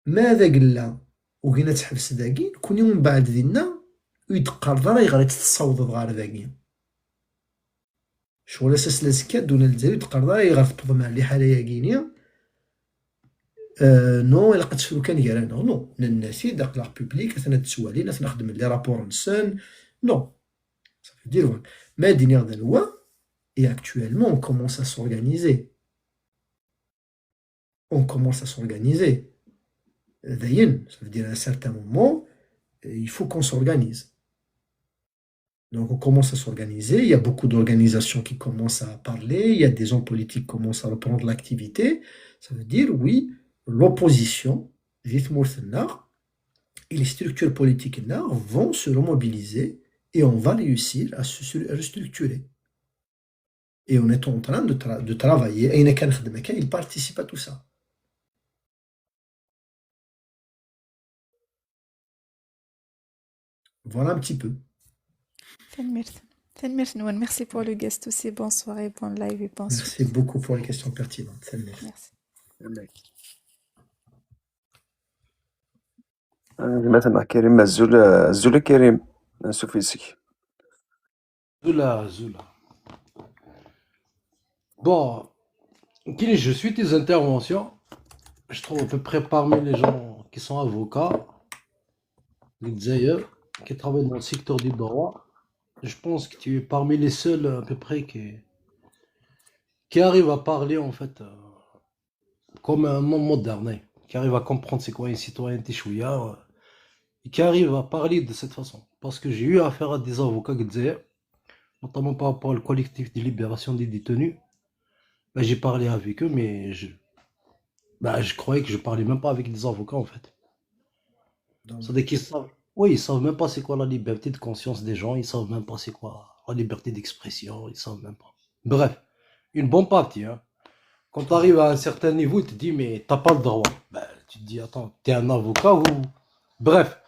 Ma d agella ugin ad teḥbes dagi, nekkni umbeɛd dinna ur yi-d-teqqareḍ ara ayɣer i tt-tessawḍeḍ ɣer dagi. Ccɣel ass-a s lazekka dduna n Lezzayer d-qqareḍ ara ayɣer tewwḍem ar liḥala-yagi-ni. Euh, non, ilaq ad tefru kan gar-aneɣ. Non, nenna-t-id, aql-aɣ public, atan ad ttwalin, atan ad xedmen les rapports-nsen. Non. Ça veut dire, voilà. Ma d-iniɣ d anwa, et actuellement, on commence à s'organiser. On commence à s'organiser. Dayen, ça veut dire à un certain moment, il faut qu'on s'organise. Donc on commence à s'organiser, il y a beaucoup d'organisations qui commencent à parler, il y a des hommes politiques qui commencent à reprendre l'activité. Ça veut dire, oui, l'opposition, di tmurt-nneɣ, et les structures politiques-nneɣ vont se remobiliser et on va réussir à se restructurer. Et on est en train de, tra- de travailler. Ayen akka nxeddem akka, il participe à tout ça. Voilà un petit peu. Tanemmirt. Tanemmirt-nwen. Merci pour le guest aussi. Bonsoir et bon live et bonsoir. Merci beaucoup pour les questions pertinentes. Tanemmirt. Merci. Gma-tneɣ Karim, azul, azul a Karim, ansuf yes-k. Zoula, Zoula. Bon, qui je suis tes interventions, je trouve à peu près parmi les gens qui sont avocats, les Dzaïev, qui travaillent dans le secteur du droit, je pense que tu es parmi les seuls à peu près qui, qui arrivent à parler en fait euh, comme un homme moderne, hein, qui arrive à comprendre c'est quoi une citoyenneté chouïa, euh, et qui arrive à parler de cette façon. Parce que j'ai eu affaire à des avocats, notamment par rapport au collectif de libération des détenus. Ben, j'ai parlé avec eux, mais je, ben, je croyais que je parlais même pas avec des avocats en fait. C'est-à-dire qu'ils savent, oui, ils savent même pas c'est quoi la liberté de conscience des gens, ils savent même pas c'est quoi la liberté d'expression, ils savent même pas. Bref, une bonne partie, hein. Quand tu arrives à un certain niveau, tu te dis, mais t'as pas le droit. Ben, tu te dis, attends, t'es un avocat ou... Bref.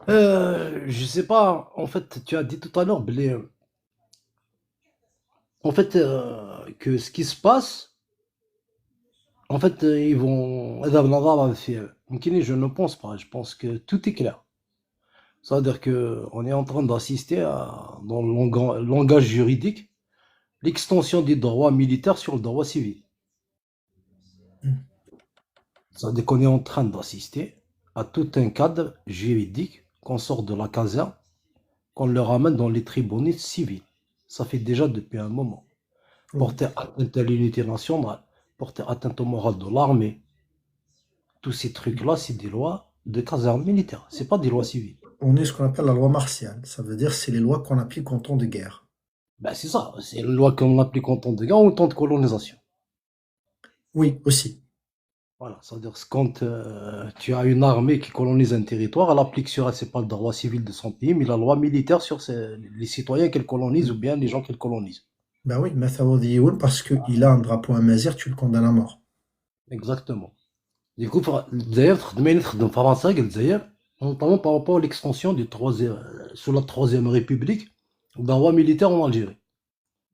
Euh, je sais pas, en fait, tu as dit tout à l'heure, en fait, euh, que ce qui se passe, en fait, euh, ils vont... Je ne pense pas. Je pense que tout est clair. C'est-à-dire qu'on est en train d'assister à, dans le langage juridique, l'extension des droits militaires sur le droit civil. C'est-à-dire qu'on est en train d'assister à tout un cadre juridique, qu'on sort de la caserne, qu'on le ramène dans les tribunaux civils. Ça fait déjà depuis un moment. Porter atteinte à l'unité nationale, porter atteinte au moral de l'armée. Tous ces trucs-là, c'est des lois de caserne militaire, c'est pas des lois civiles. On est ce qu'on appelle la loi martiale, ça veut dire c'est les lois qu'on applique en temps de guerre. Ben, c'est ça, c'est une loi qu'on applique en temps de guerre ou en temps de colonisation. Oui, aussi. Voilà, c'est-à-dire quand euh, tu as une armée qui colonise un territoire, elle applique sur elle, c'est pas le droit civil de son pays, mais la loi militaire sur ses- les citoyens qu'elle colonise ou bien les gens qu'elle colonise. Ben oui, mais ça vaut dire parce qu'il a un drapeau amazigh, tu le condamnes à mort. Exactement. Du coup, d'ailleurs, notamment par rapport à l'extension du troisième, sous la Troisième République, d'un roi militaire en Algérie.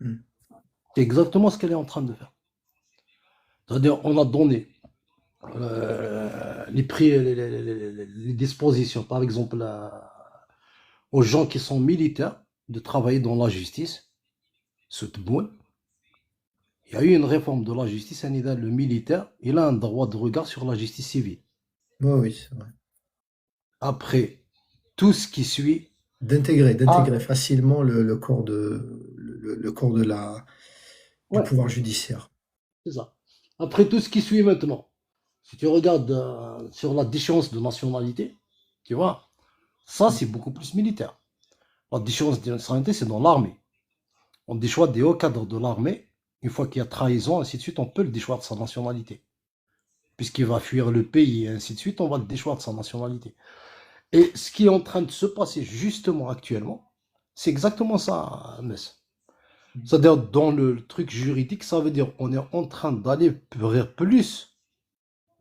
C'est exactement ce qu'elle est en train de faire. C'est-à-dire, on a donné euh, les, prix, les, dispositions, par exemple, aux gens qui sont militaires de travailler dans la justice, ce bon. Il y a eu une réforme de la justice, et le militaire, il a un droit de regard sur la justice civile. Oui, oui, c'est vrai. Après, tout ce qui suit. D'intégrer, d'intégrer ah. facilement le, le, corps de, le, le corps de la, du ouais. pouvoir judiciaire. C'est ça. Après, tout ce qui suit maintenant, si tu regardes euh, sur la déchéance de nationalité, tu vois, ça, c'est beaucoup plus militaire. La déchéance de nationalité, c'est dans l'armée. On déchoit des hauts cadres de l'armée. Une fois qu'il y a trahison, ainsi de suite, on peut le déchoir de sa nationalité. Puisqu'il va fuir le pays, et ainsi de suite, on va le déchoir de sa nationalité. Et ce qui est en train de se passer justement actuellement, c'est exactement ça, Mess. C'est-à-dire, dans le truc juridique, ça veut dire qu'on est en train d'aller vers plus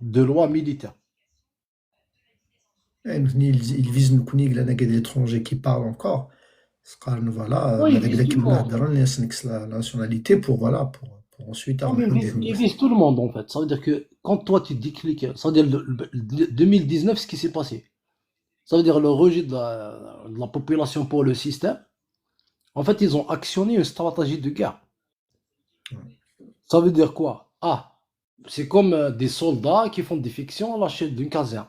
de lois militaires. Ils visent l'étranger qui parle encore. Voilà, oui, la nationalité pour, voilà, pour, pour ensuite... Non, ils, visent, ils visent tout le monde, en fait. Ça veut dire que quand toi, tu décliques, ça veut dire le, le, deux mille dix-neuf, ce qui s'est passé, ça veut dire le rejet de la, de la population pour le système, En fait, ils ont actionné une stratégie de guerre. Ça veut dire quoi? Ah, c'est comme euh, des soldats qui font défection à la chaîne d'une caserne.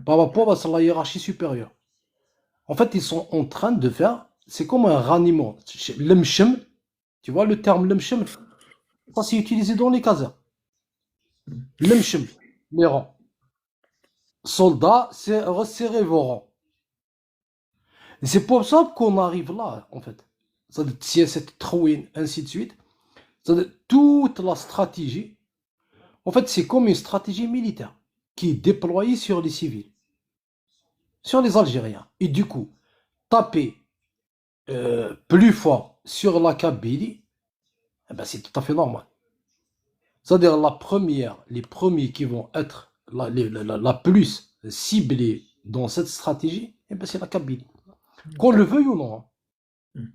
Par rapport à la hiérarchie supérieure. En fait, ils sont en train de faire, c'est comme un raniment. Lemchem, tu vois le terme lemchem? Ça, c'est utilisé dans les casernes. Lemchem, les rangs. Soldats, c'est resserrer vos rangs. Et c'est pour ça qu'on arrive là, en fait. C'est-à-dire, c'est cette trouine, ainsi de suite. C'est-à-dire, toute la stratégie, en fait, c'est comme une stratégie militaire qui est déployée sur les civils, sur les Algériens. Et du coup, taper euh, plus fort sur la Kabylie, eh ben, c'est tout à fait normal. C'est-à-dire la première, les premiers qui vont être la, les- la- la- la plus ciblée dans cette stratégie, eh ben, c'est la Kabylie. Qu'on le veuille ou non, hein. Hmm.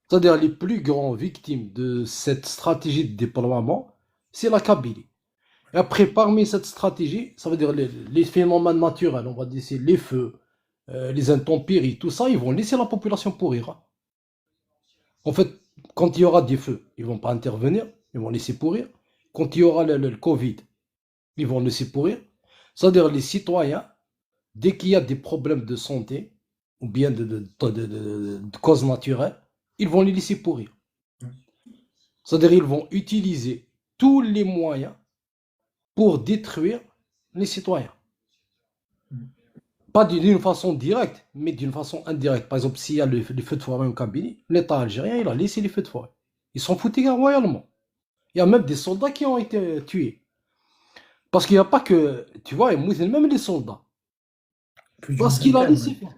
C'est-à-dire les plus grandes victimes de cette stratégie de déploiement, c'est la Kabylie. Et après, parmi cette stratégie, ça veut dire les, les phénomènes naturels, on va dire c'est les feux, euh, les intempéries, tout ça, ils vont laisser la population pourrir, hein. En fait, quand il y aura des feux, ils vont pas intervenir, ils vont laisser pourrir. Quand il y aura le, le- le Covid, ils vont laisser pourrir. C'est-à-dire les citoyens, dès qu'il y a des problèmes de santé ou bien de, de, de- de- de- de causes naturelles, ils vont les laisser pourrir. C'est-à-dire ils vont utiliser tous les moyens pour détruire les citoyens. Pas d'une d'une façon directe, mais d'une façon indirecte. Par exemple, s'il y a le, le feu de forêt en Kabylie, l'État algérien, il a laissé les feux de forêt. Ils s'en foutent royalement. Il y a même des soldats qui ont été tués. Parce qu'il n'y a pas que, tu vois, ils mouillent même les soldats. Plus d'une Parce qu'il a vingtaine, laissé ouais. faire.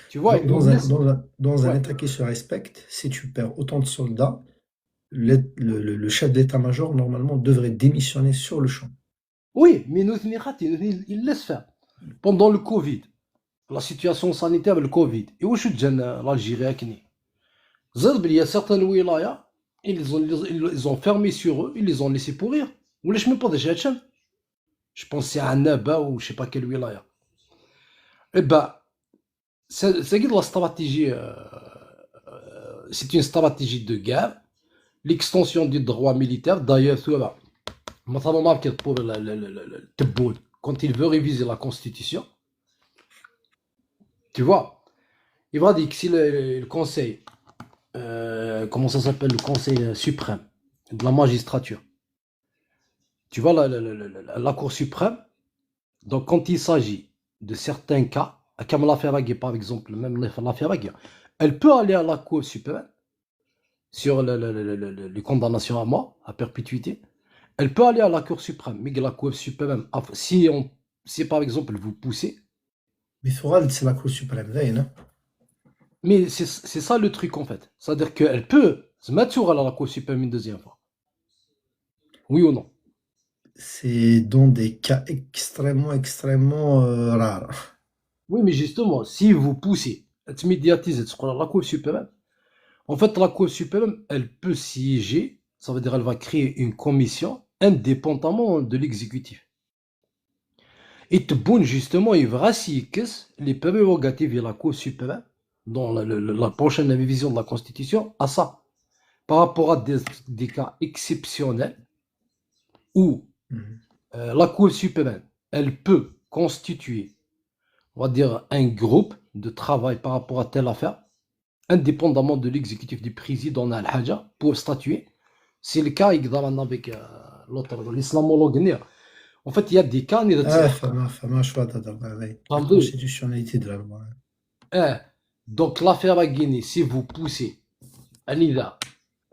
Tu vois, Dans, dans il un, laisse- dans un- dans un Ouais. État qui se respecte, si tu perds autant de soldats, le, le- le- le chef d'état-major, normalement, devrait démissionner sur le champ. Oui, mais nous, il, il laisse faire. Pendant le Covid, la situation sanitaire, le Covid, et où je l'Algérie, il y a certaines wilayas, ils ont, ils ont fermé sur eux, ils les ont laissés pourrir. Ou les même pas déjà. Je pense que c'est Annaba ou je sais pas quelle wilaya. Eh ben, c'est c'est la stratégie, euh, euh, c'est une stratégie de guerre, l'extension du droit militaire. D'ailleurs, tu vois, مثلا, marqué pour le, le, le, le, le Tebboune, quand il veut réviser la constitution, tu vois, il va dire que si le, le conseil, euh, comment ça s'appelle, le conseil euh, suprême de la magistrature, tu vois, la, la, la, la- la- la Cour suprême, donc quand il s'agit de certains cas, comme l'affaire Agui, par exemple, même l'affaire Agui, elle peut aller à la Cour suprême sur le- le- le- le- le- les condamnations à mort, à perpétuité. Elle peut aller à la Cour suprême, mais la Cour suprême, si, on, si par exemple vous poussez, Mais Thorald, c'est la Cour suprême, d'ailleurs, non? Mais c'est c'est ça le truc en fait. C'est-à-dire qu'elle peut se mettre sur la Cour suprême une deuxième fois. Oui ou non? C'est dans des cas extrêmement, extrêmement euh, rares. Oui, mais justement, si vous poussez, tu médiatises sur la Cour suprême, en fait, la Cour suprême, elle peut siéger, ça veut dire elle va créer une commission indépendamment de l'exécutif. Et Tebboune, justement, il va s'y que les prérogatives de la Cour suprême, dans la, la- la prochaine révision de la Constitution, à ça, par rapport à des, des cas exceptionnels où Mhm. euh, la Cour suprême, elle peut constituer, on va dire, un groupe de travail par rapport à telle affaire, indépendamment de l'exécutif du président, pour statuer. C'est le cas également avec euh, l'autre, l'islamologue. En fait, il y a des cas, il y a des Ah, فما فما شو هذا هذا Pardon. Constitutionnalité de la loi. Eh, donc l'affaire Aguini, si vous poussez, Anida,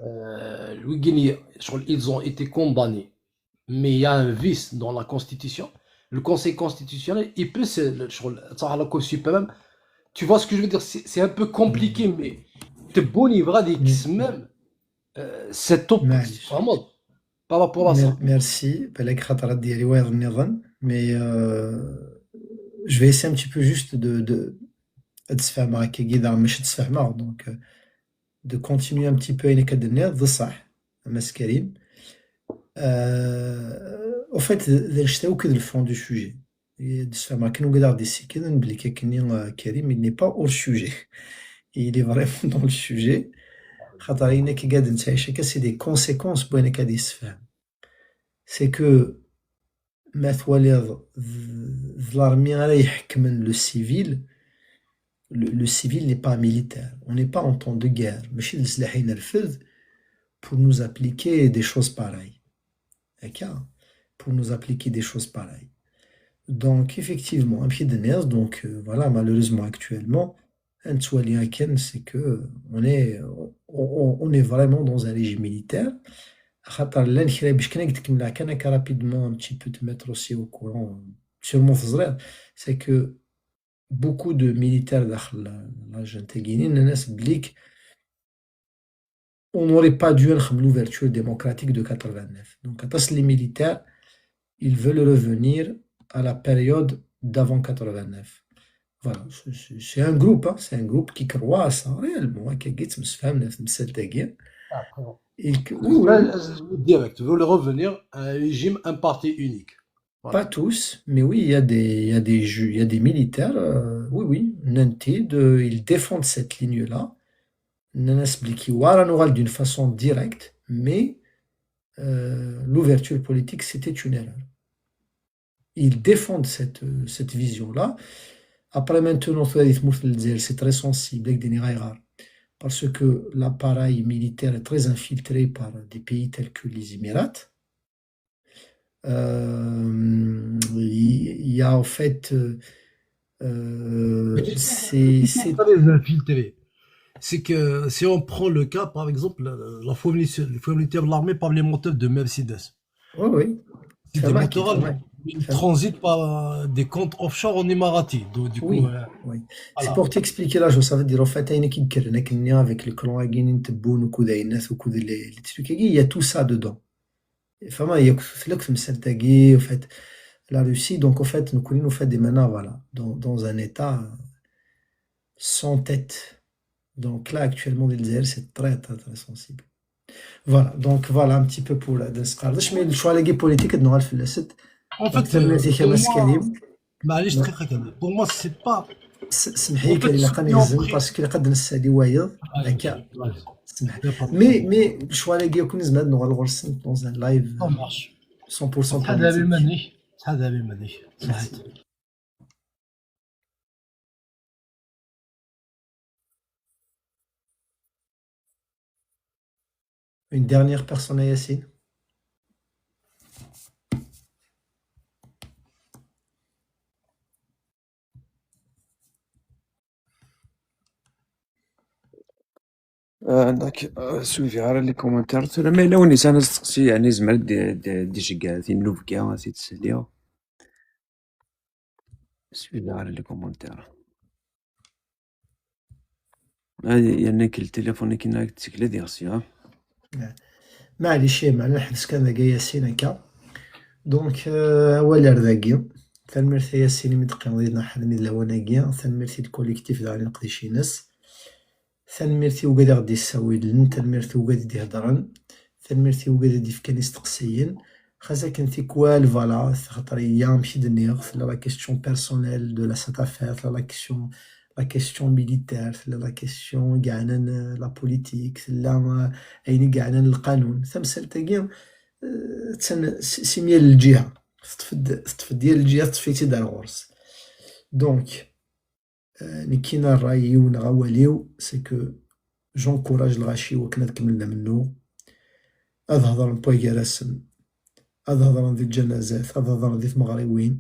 euh, Louis Guini, sur- ils ont été condamnés, mais il y a un vice dans la Constitution. Le Conseil constitutionnel, il peut, c'est le- sur le- ça, la Cour suprême. Tu vois ce que je veux dire? C'est c'est un peu compliqué, mais Tebboune, il va dire que même euh, cette معليش. Vraiment, par rapport à ça. Mer- Merci. بالك خاطر ديالي وايض نظن. Mais euh, je vais essayer un petit peu juste de, de, de se faire marquer, donc de continuer un petit peu avec le بصح, Mas Karim. Euh, au fait, نشتاو كذا le fond du sujet. De se faire marquer, نقدر ديسي كذا نبلي كاكني كريم, il n'est pas hors sujet. il est vraiment dans le sujet. Xaṭer ayen akka i d-nettɛic akka, c'est des conséquences n wayen akka d-yessefhem. C'est que ma twaliḍ d, d l'armée ara iḥekmen le civil, le, le civil n'est pas militaire. On n'est pas en temps de guerre. Mačči d leslaḥ i nerfed pour nous appliquer des choses pareilles. Akka, pour nous appliquer des choses pareilles. Donc, effectivement, amek i d-tenniḍ, donc, euh, voilà, malheureusement, actuellement, ad nettwali akken, c'est que on est, on, on- on est vraiment dans un régime militaire. Xaṭer llan kra, bac kan ad k-d-kemmleɣ kan akka rapidement, un petit peu te mettre aussi au courant, sûrement teẓriḍ, c'est que beaucoup de militaires daxel la, la junte-agi-ni nnan-as belli on n'aurait pas dû ad nexdem l'ouverture démocratique de quatre-vingt-neuf. Donc, aṭas n les militaires, ils veulent revenir à la période d'avant quatre-vingt-neuf. Voilà, c'est- c'est c'est un groupe, hein, c'est un groupe qui croit à ça, réellement, hein, qui est msefham la temsalt-agi. Ah, très bon. Et que, oui, oui, Là, euh, direct, veulent revenir à un régime un parti unique. Voilà. Pas tous, mais oui, il y a des, il y a des ju- il y a des militaires, euh, oui, oui, nnan-t-id, euh, ils défendent cette ligne-là. Nnan-as belli ur nuɣal d'une façon directe, mais euh, l'ouverture politique, c'était une erreur. Ils défendent cette, euh, cette vision-là. Après, maintenant, tura di tmurt n Lezzayer, c'est très sensible, ad k-d-iniɣ ayɣer. Parce que l'appareil militaire est très infiltré par des pays tels que les Émirats. Euh, il y a en fait, euh, euh, Mais c'est c'est, c'est, pas les infiltrés. C'est que si on prend le cas, par exemple, la, la fourniture, les fournitures de l'armée par les moteurs de Mercedes. Oui, oui. C'est des Fahmak, moteurs allemands. Ouais. Ils transitent par euh, des comptes offshore en Émirati. Donc, du coup, Oui, euh, oui. C'est voilà. Pour t'expliquer la chose, ça veut dire, en fait, ayen i k-ikkren akken-nni avec le clan-agi n Tebboune ukud Aynas ukud les, les trucs-agi, il y a tout ça dedans. Enfin, il y a tout ça, en fait, la Russie, donc en fait, nous connaissons, nous fait des menaces, voilà, dans, dans un état sans tête. Donc là, actuellement, di Lezzayer, c'est très, très, très sensible. Voilà, donc voilà un petit peu pour la, d nesqerdec, mais lecɣal-agi politique, ad nuɣal fell-as. En fait, Tanemmirt-ik a pour Mass moi, Karim. معليش Non. دقيقة كامل. Pour moi, c'est pas. S- Semmeḥ-iyi, En fait, ilaq ad si on ngezzem prend- parce que ilaq ad d-nessali wayeḍ. Ah, Akka. ok, vas-y. Semmeḥ. Y a pas de Mais, problème. mais lecɣal-agi akk nezmer ad nuɣal ɣur-sen dans un live Ça marche. cent pour cent Ttḥadar politique. iman-ik. Ttḥadar iman-ik. Merci. Une dernière personne à Yacine. آه، عندك، آه، سويفي على les commentaires. ثم ما إلا وين يسان استقسي، يعني، زعما دي، دي، دي شقات، النوبكا، سي تساليو. سويفي على les commentaires. هذه يعني كل التليفون كنا تسكلي ديال سيا. Maɛlic, ma nḥebbes kan dagi a Yacine akka. Donc, euh, awal ar dagi. Tanemmirt a Yacine imi d-teqqimeḍ yid-neɣ ḥedd mi d lawan-agi. Tanemmirt i le collectif daɣen i leqdic-ines. Tanemmirt i wigad i ɣ-d-yessawlen, tanemmirt i wigad i d-iheddren, tanemmirt i wigad i d-yefkan isteqsiyen. Xas akken tikwal, voilà, xaṭer iya, amek i d-nniɣ, tella la question personnelle de la, cette affaire, tella la question, la question militaire, tella la question i yeɛnan, euh, la politique, tella, euh, ayen i yeɛnan lqanun. Tamsalt-agi, euh, attan s, s yal lǧiha. Teṭṭef-d, teṭṭef-d yal lǧiha, teṭṭef-itt-id ar ɣur-s. Donc, Euh, nekkini ṛṛay-iw neɣ awal-iw, c'est que j'encourage lɣaci wakken ad kemmlen amennuɣ, ad hedṛen wway gar-asen, ad hedṛen di lǧanazat, ad hedṛen di tmeɣriwin,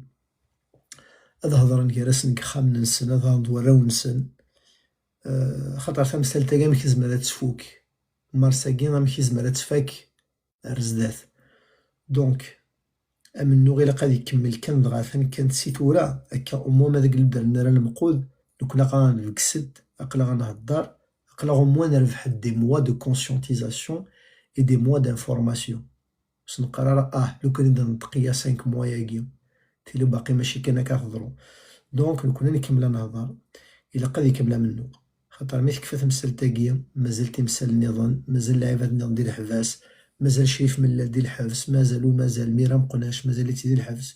ad hedṛen gar-asen deg yexxamen-nsen, ad hedṛen d warraw-nsen. Euh, xaṭer tamsalt-agi amek izmer ad tfuk? Mars-agi amek izmer ad tfak ar zdat? Donc, amennuɣ ilaq ad ikemmel kan dɣa, atan kan si tura, akka au moins ma deg lebder nra lemqud, nekkni aql-aɣ ad nebges-d, aql-aɣ ad nhedder, aql-aɣ au moins nerbeḥ-d des mois de conscientisation et des mois d'information. Ur s-neqqar ara, ah, lukan i d-neṭṭeq iya cinq mois-agi, tili baqi mačči kan akka teḍru. Donc, nekkni ad nkemmel ad nehder, ilaq ad ikemmel amennuɣ. Xaṭer mi tekfa temsalt-agi, mazal timsal nniḍen, mazal lɛibad nniḍen di leḥbas, mazal Crif Mellal di lḥebs, mazal u mazal Mira Meqnac, mazal-itt di lḥebs.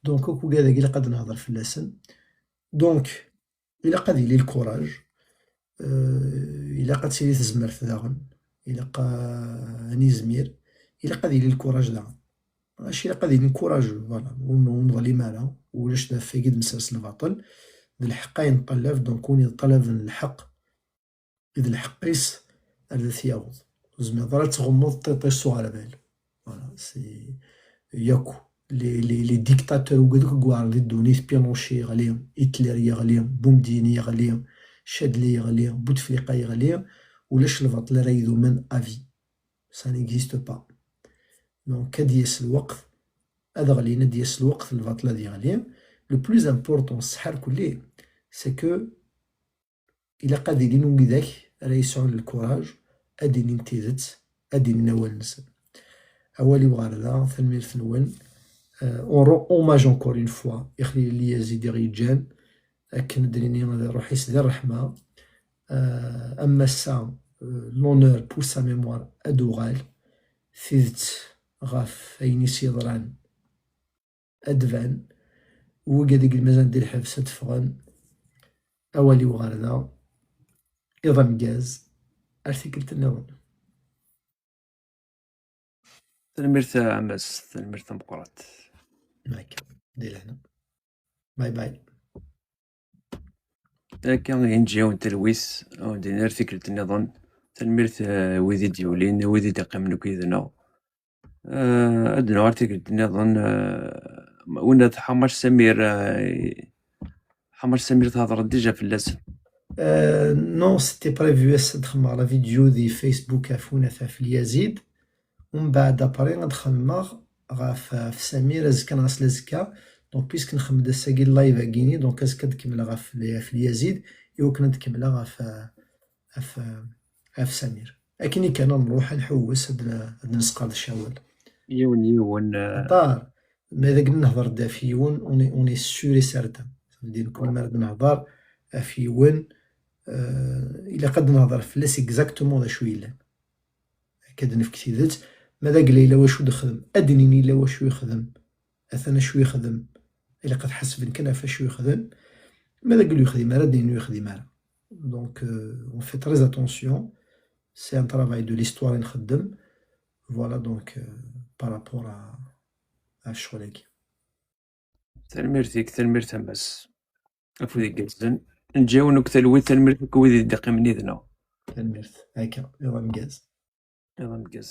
Donc, akk wigad-agi ilaq ad nehder fell-asen. Donc, ilaq ad yili lkuraj. Euh, ilaq ad tili tezmert daɣen, ilaq a-, ad nizmir, ilaq ad yili lkuraj daɣen. Maca ilaq ad yili lkuraj, voilà, ur n-, ur neḍlim ara, ulac d ɣef wagi d-nessers lbaṭel, d lḥeqq ay neṭṭalab, donc win yeṭṭalaben lḥeqq, d lḥeqq-is ar d at-yaweḍ. Ur tezmireḍ ara ad tɣummeḍ tiṭ-is s uɣerbal. Voilà, c'est yakk les, les, les dictateurs wigad akk i iweɛren di ddunit, Pinochet yeɣli, Hitler yeɣli, Boumediene yeɣli, Chadli yeɣli, Bouteflika yeɣli, ulac lbaṭel ara idumen à vie. Ça n'existe pas. Donc, ad d-yas lweqt, ad ɣlin, ad d-yas lweqt, lbaṭel ad yeɣli. Le plus important, ṣṣeḥ irkelli, c'est que ilaq ad ilin widak ara yesɛun lkuraj ad d-inin tidet, ad d-inin awal-nsen. Awal-iw ɣer da, tanemmirt-nwen. Euh, on rend hommage encore une fois i Xlil Lyazid i ɣ-yeǧǧan, akken ad d-nini d ṛṛuḥ-is di ṛṛeḥma. Euh, am ass-a, euh, l'honneur pour sa mémoire ad d-tuɣal, tidet ɣef ayen i s-yeḍran ad d-tban, wigad i yelmazan di lḥebs ad d-ffɣen. Awal-iw ɣer da, iḍ ameggaz, ar tikkelt nniḍen. Tanemmirt a Amas, tanemmirt tameqqrant. Akka, di lehna. Bye bye. Akka i nǧi-yawen talwit, a wen-d-iniɣ ar tikkelt nniḍen. Tanemmirt, eh, wid i d-yulin, wid i d-iqqimen akk yid-neɣ. Eh, ad d-nuɣal tikkelt nniḍen, eh, winna tḥamac Samir, eh, tḥamac Samir thedreḍ déjà fell-as. Euh, non, c'était prévu ass ad xedmeɣ la vidéo di Facebook ɣef winna ɣef Lyazid. Umbeɛd après ad xedmeɣ ɣef, ɣef Samir azekka neɣ aslazekka. Donc, puisque nxeddem-d ass-agi live-agi-ni, donc azekka ad kemmleɣ ɣef, ɣef Lyazid, iwakken ad kemmleɣ ɣef, ɣef, ɣef Samir. Akken i kan ad nruḥ ad nḥewwes, ad n-, ad nesqerdec awal. Yiwen, yiwen, eh. Aṭar, ma d akken nehder-d ɣef yiwen, on est, on est sûr et certain. Ça veut dire, kul mi ara d-nehder ɣef yiwen, eh, ilaq ad nehder fell-as exactement d acu yellan. Akka ad nefk tidet, ma d agla yella wacu d-xdem, ad d-nini yella wacu yexdem, atan acu yexdem, ilaq ad ḥasben kan ɣef acu yexdem, ma d agla yexdim ara, ad d-nini yexdim ara. Donc, euh, on fait très attention, c'est un travail de l'histoire i nxeddem, voilà, donc, euh, par rapport à, à ccɣel-agi. Tanemmirt-ik, tanemmirt a Mass. Afud igerrzen. Nǧi-yawen akk talwit, tanemmirt akk wid i d-iqqimen yid-neɣ. Tanemmirt. Akka, iḍ ameggaz. Iḍ ameggaz.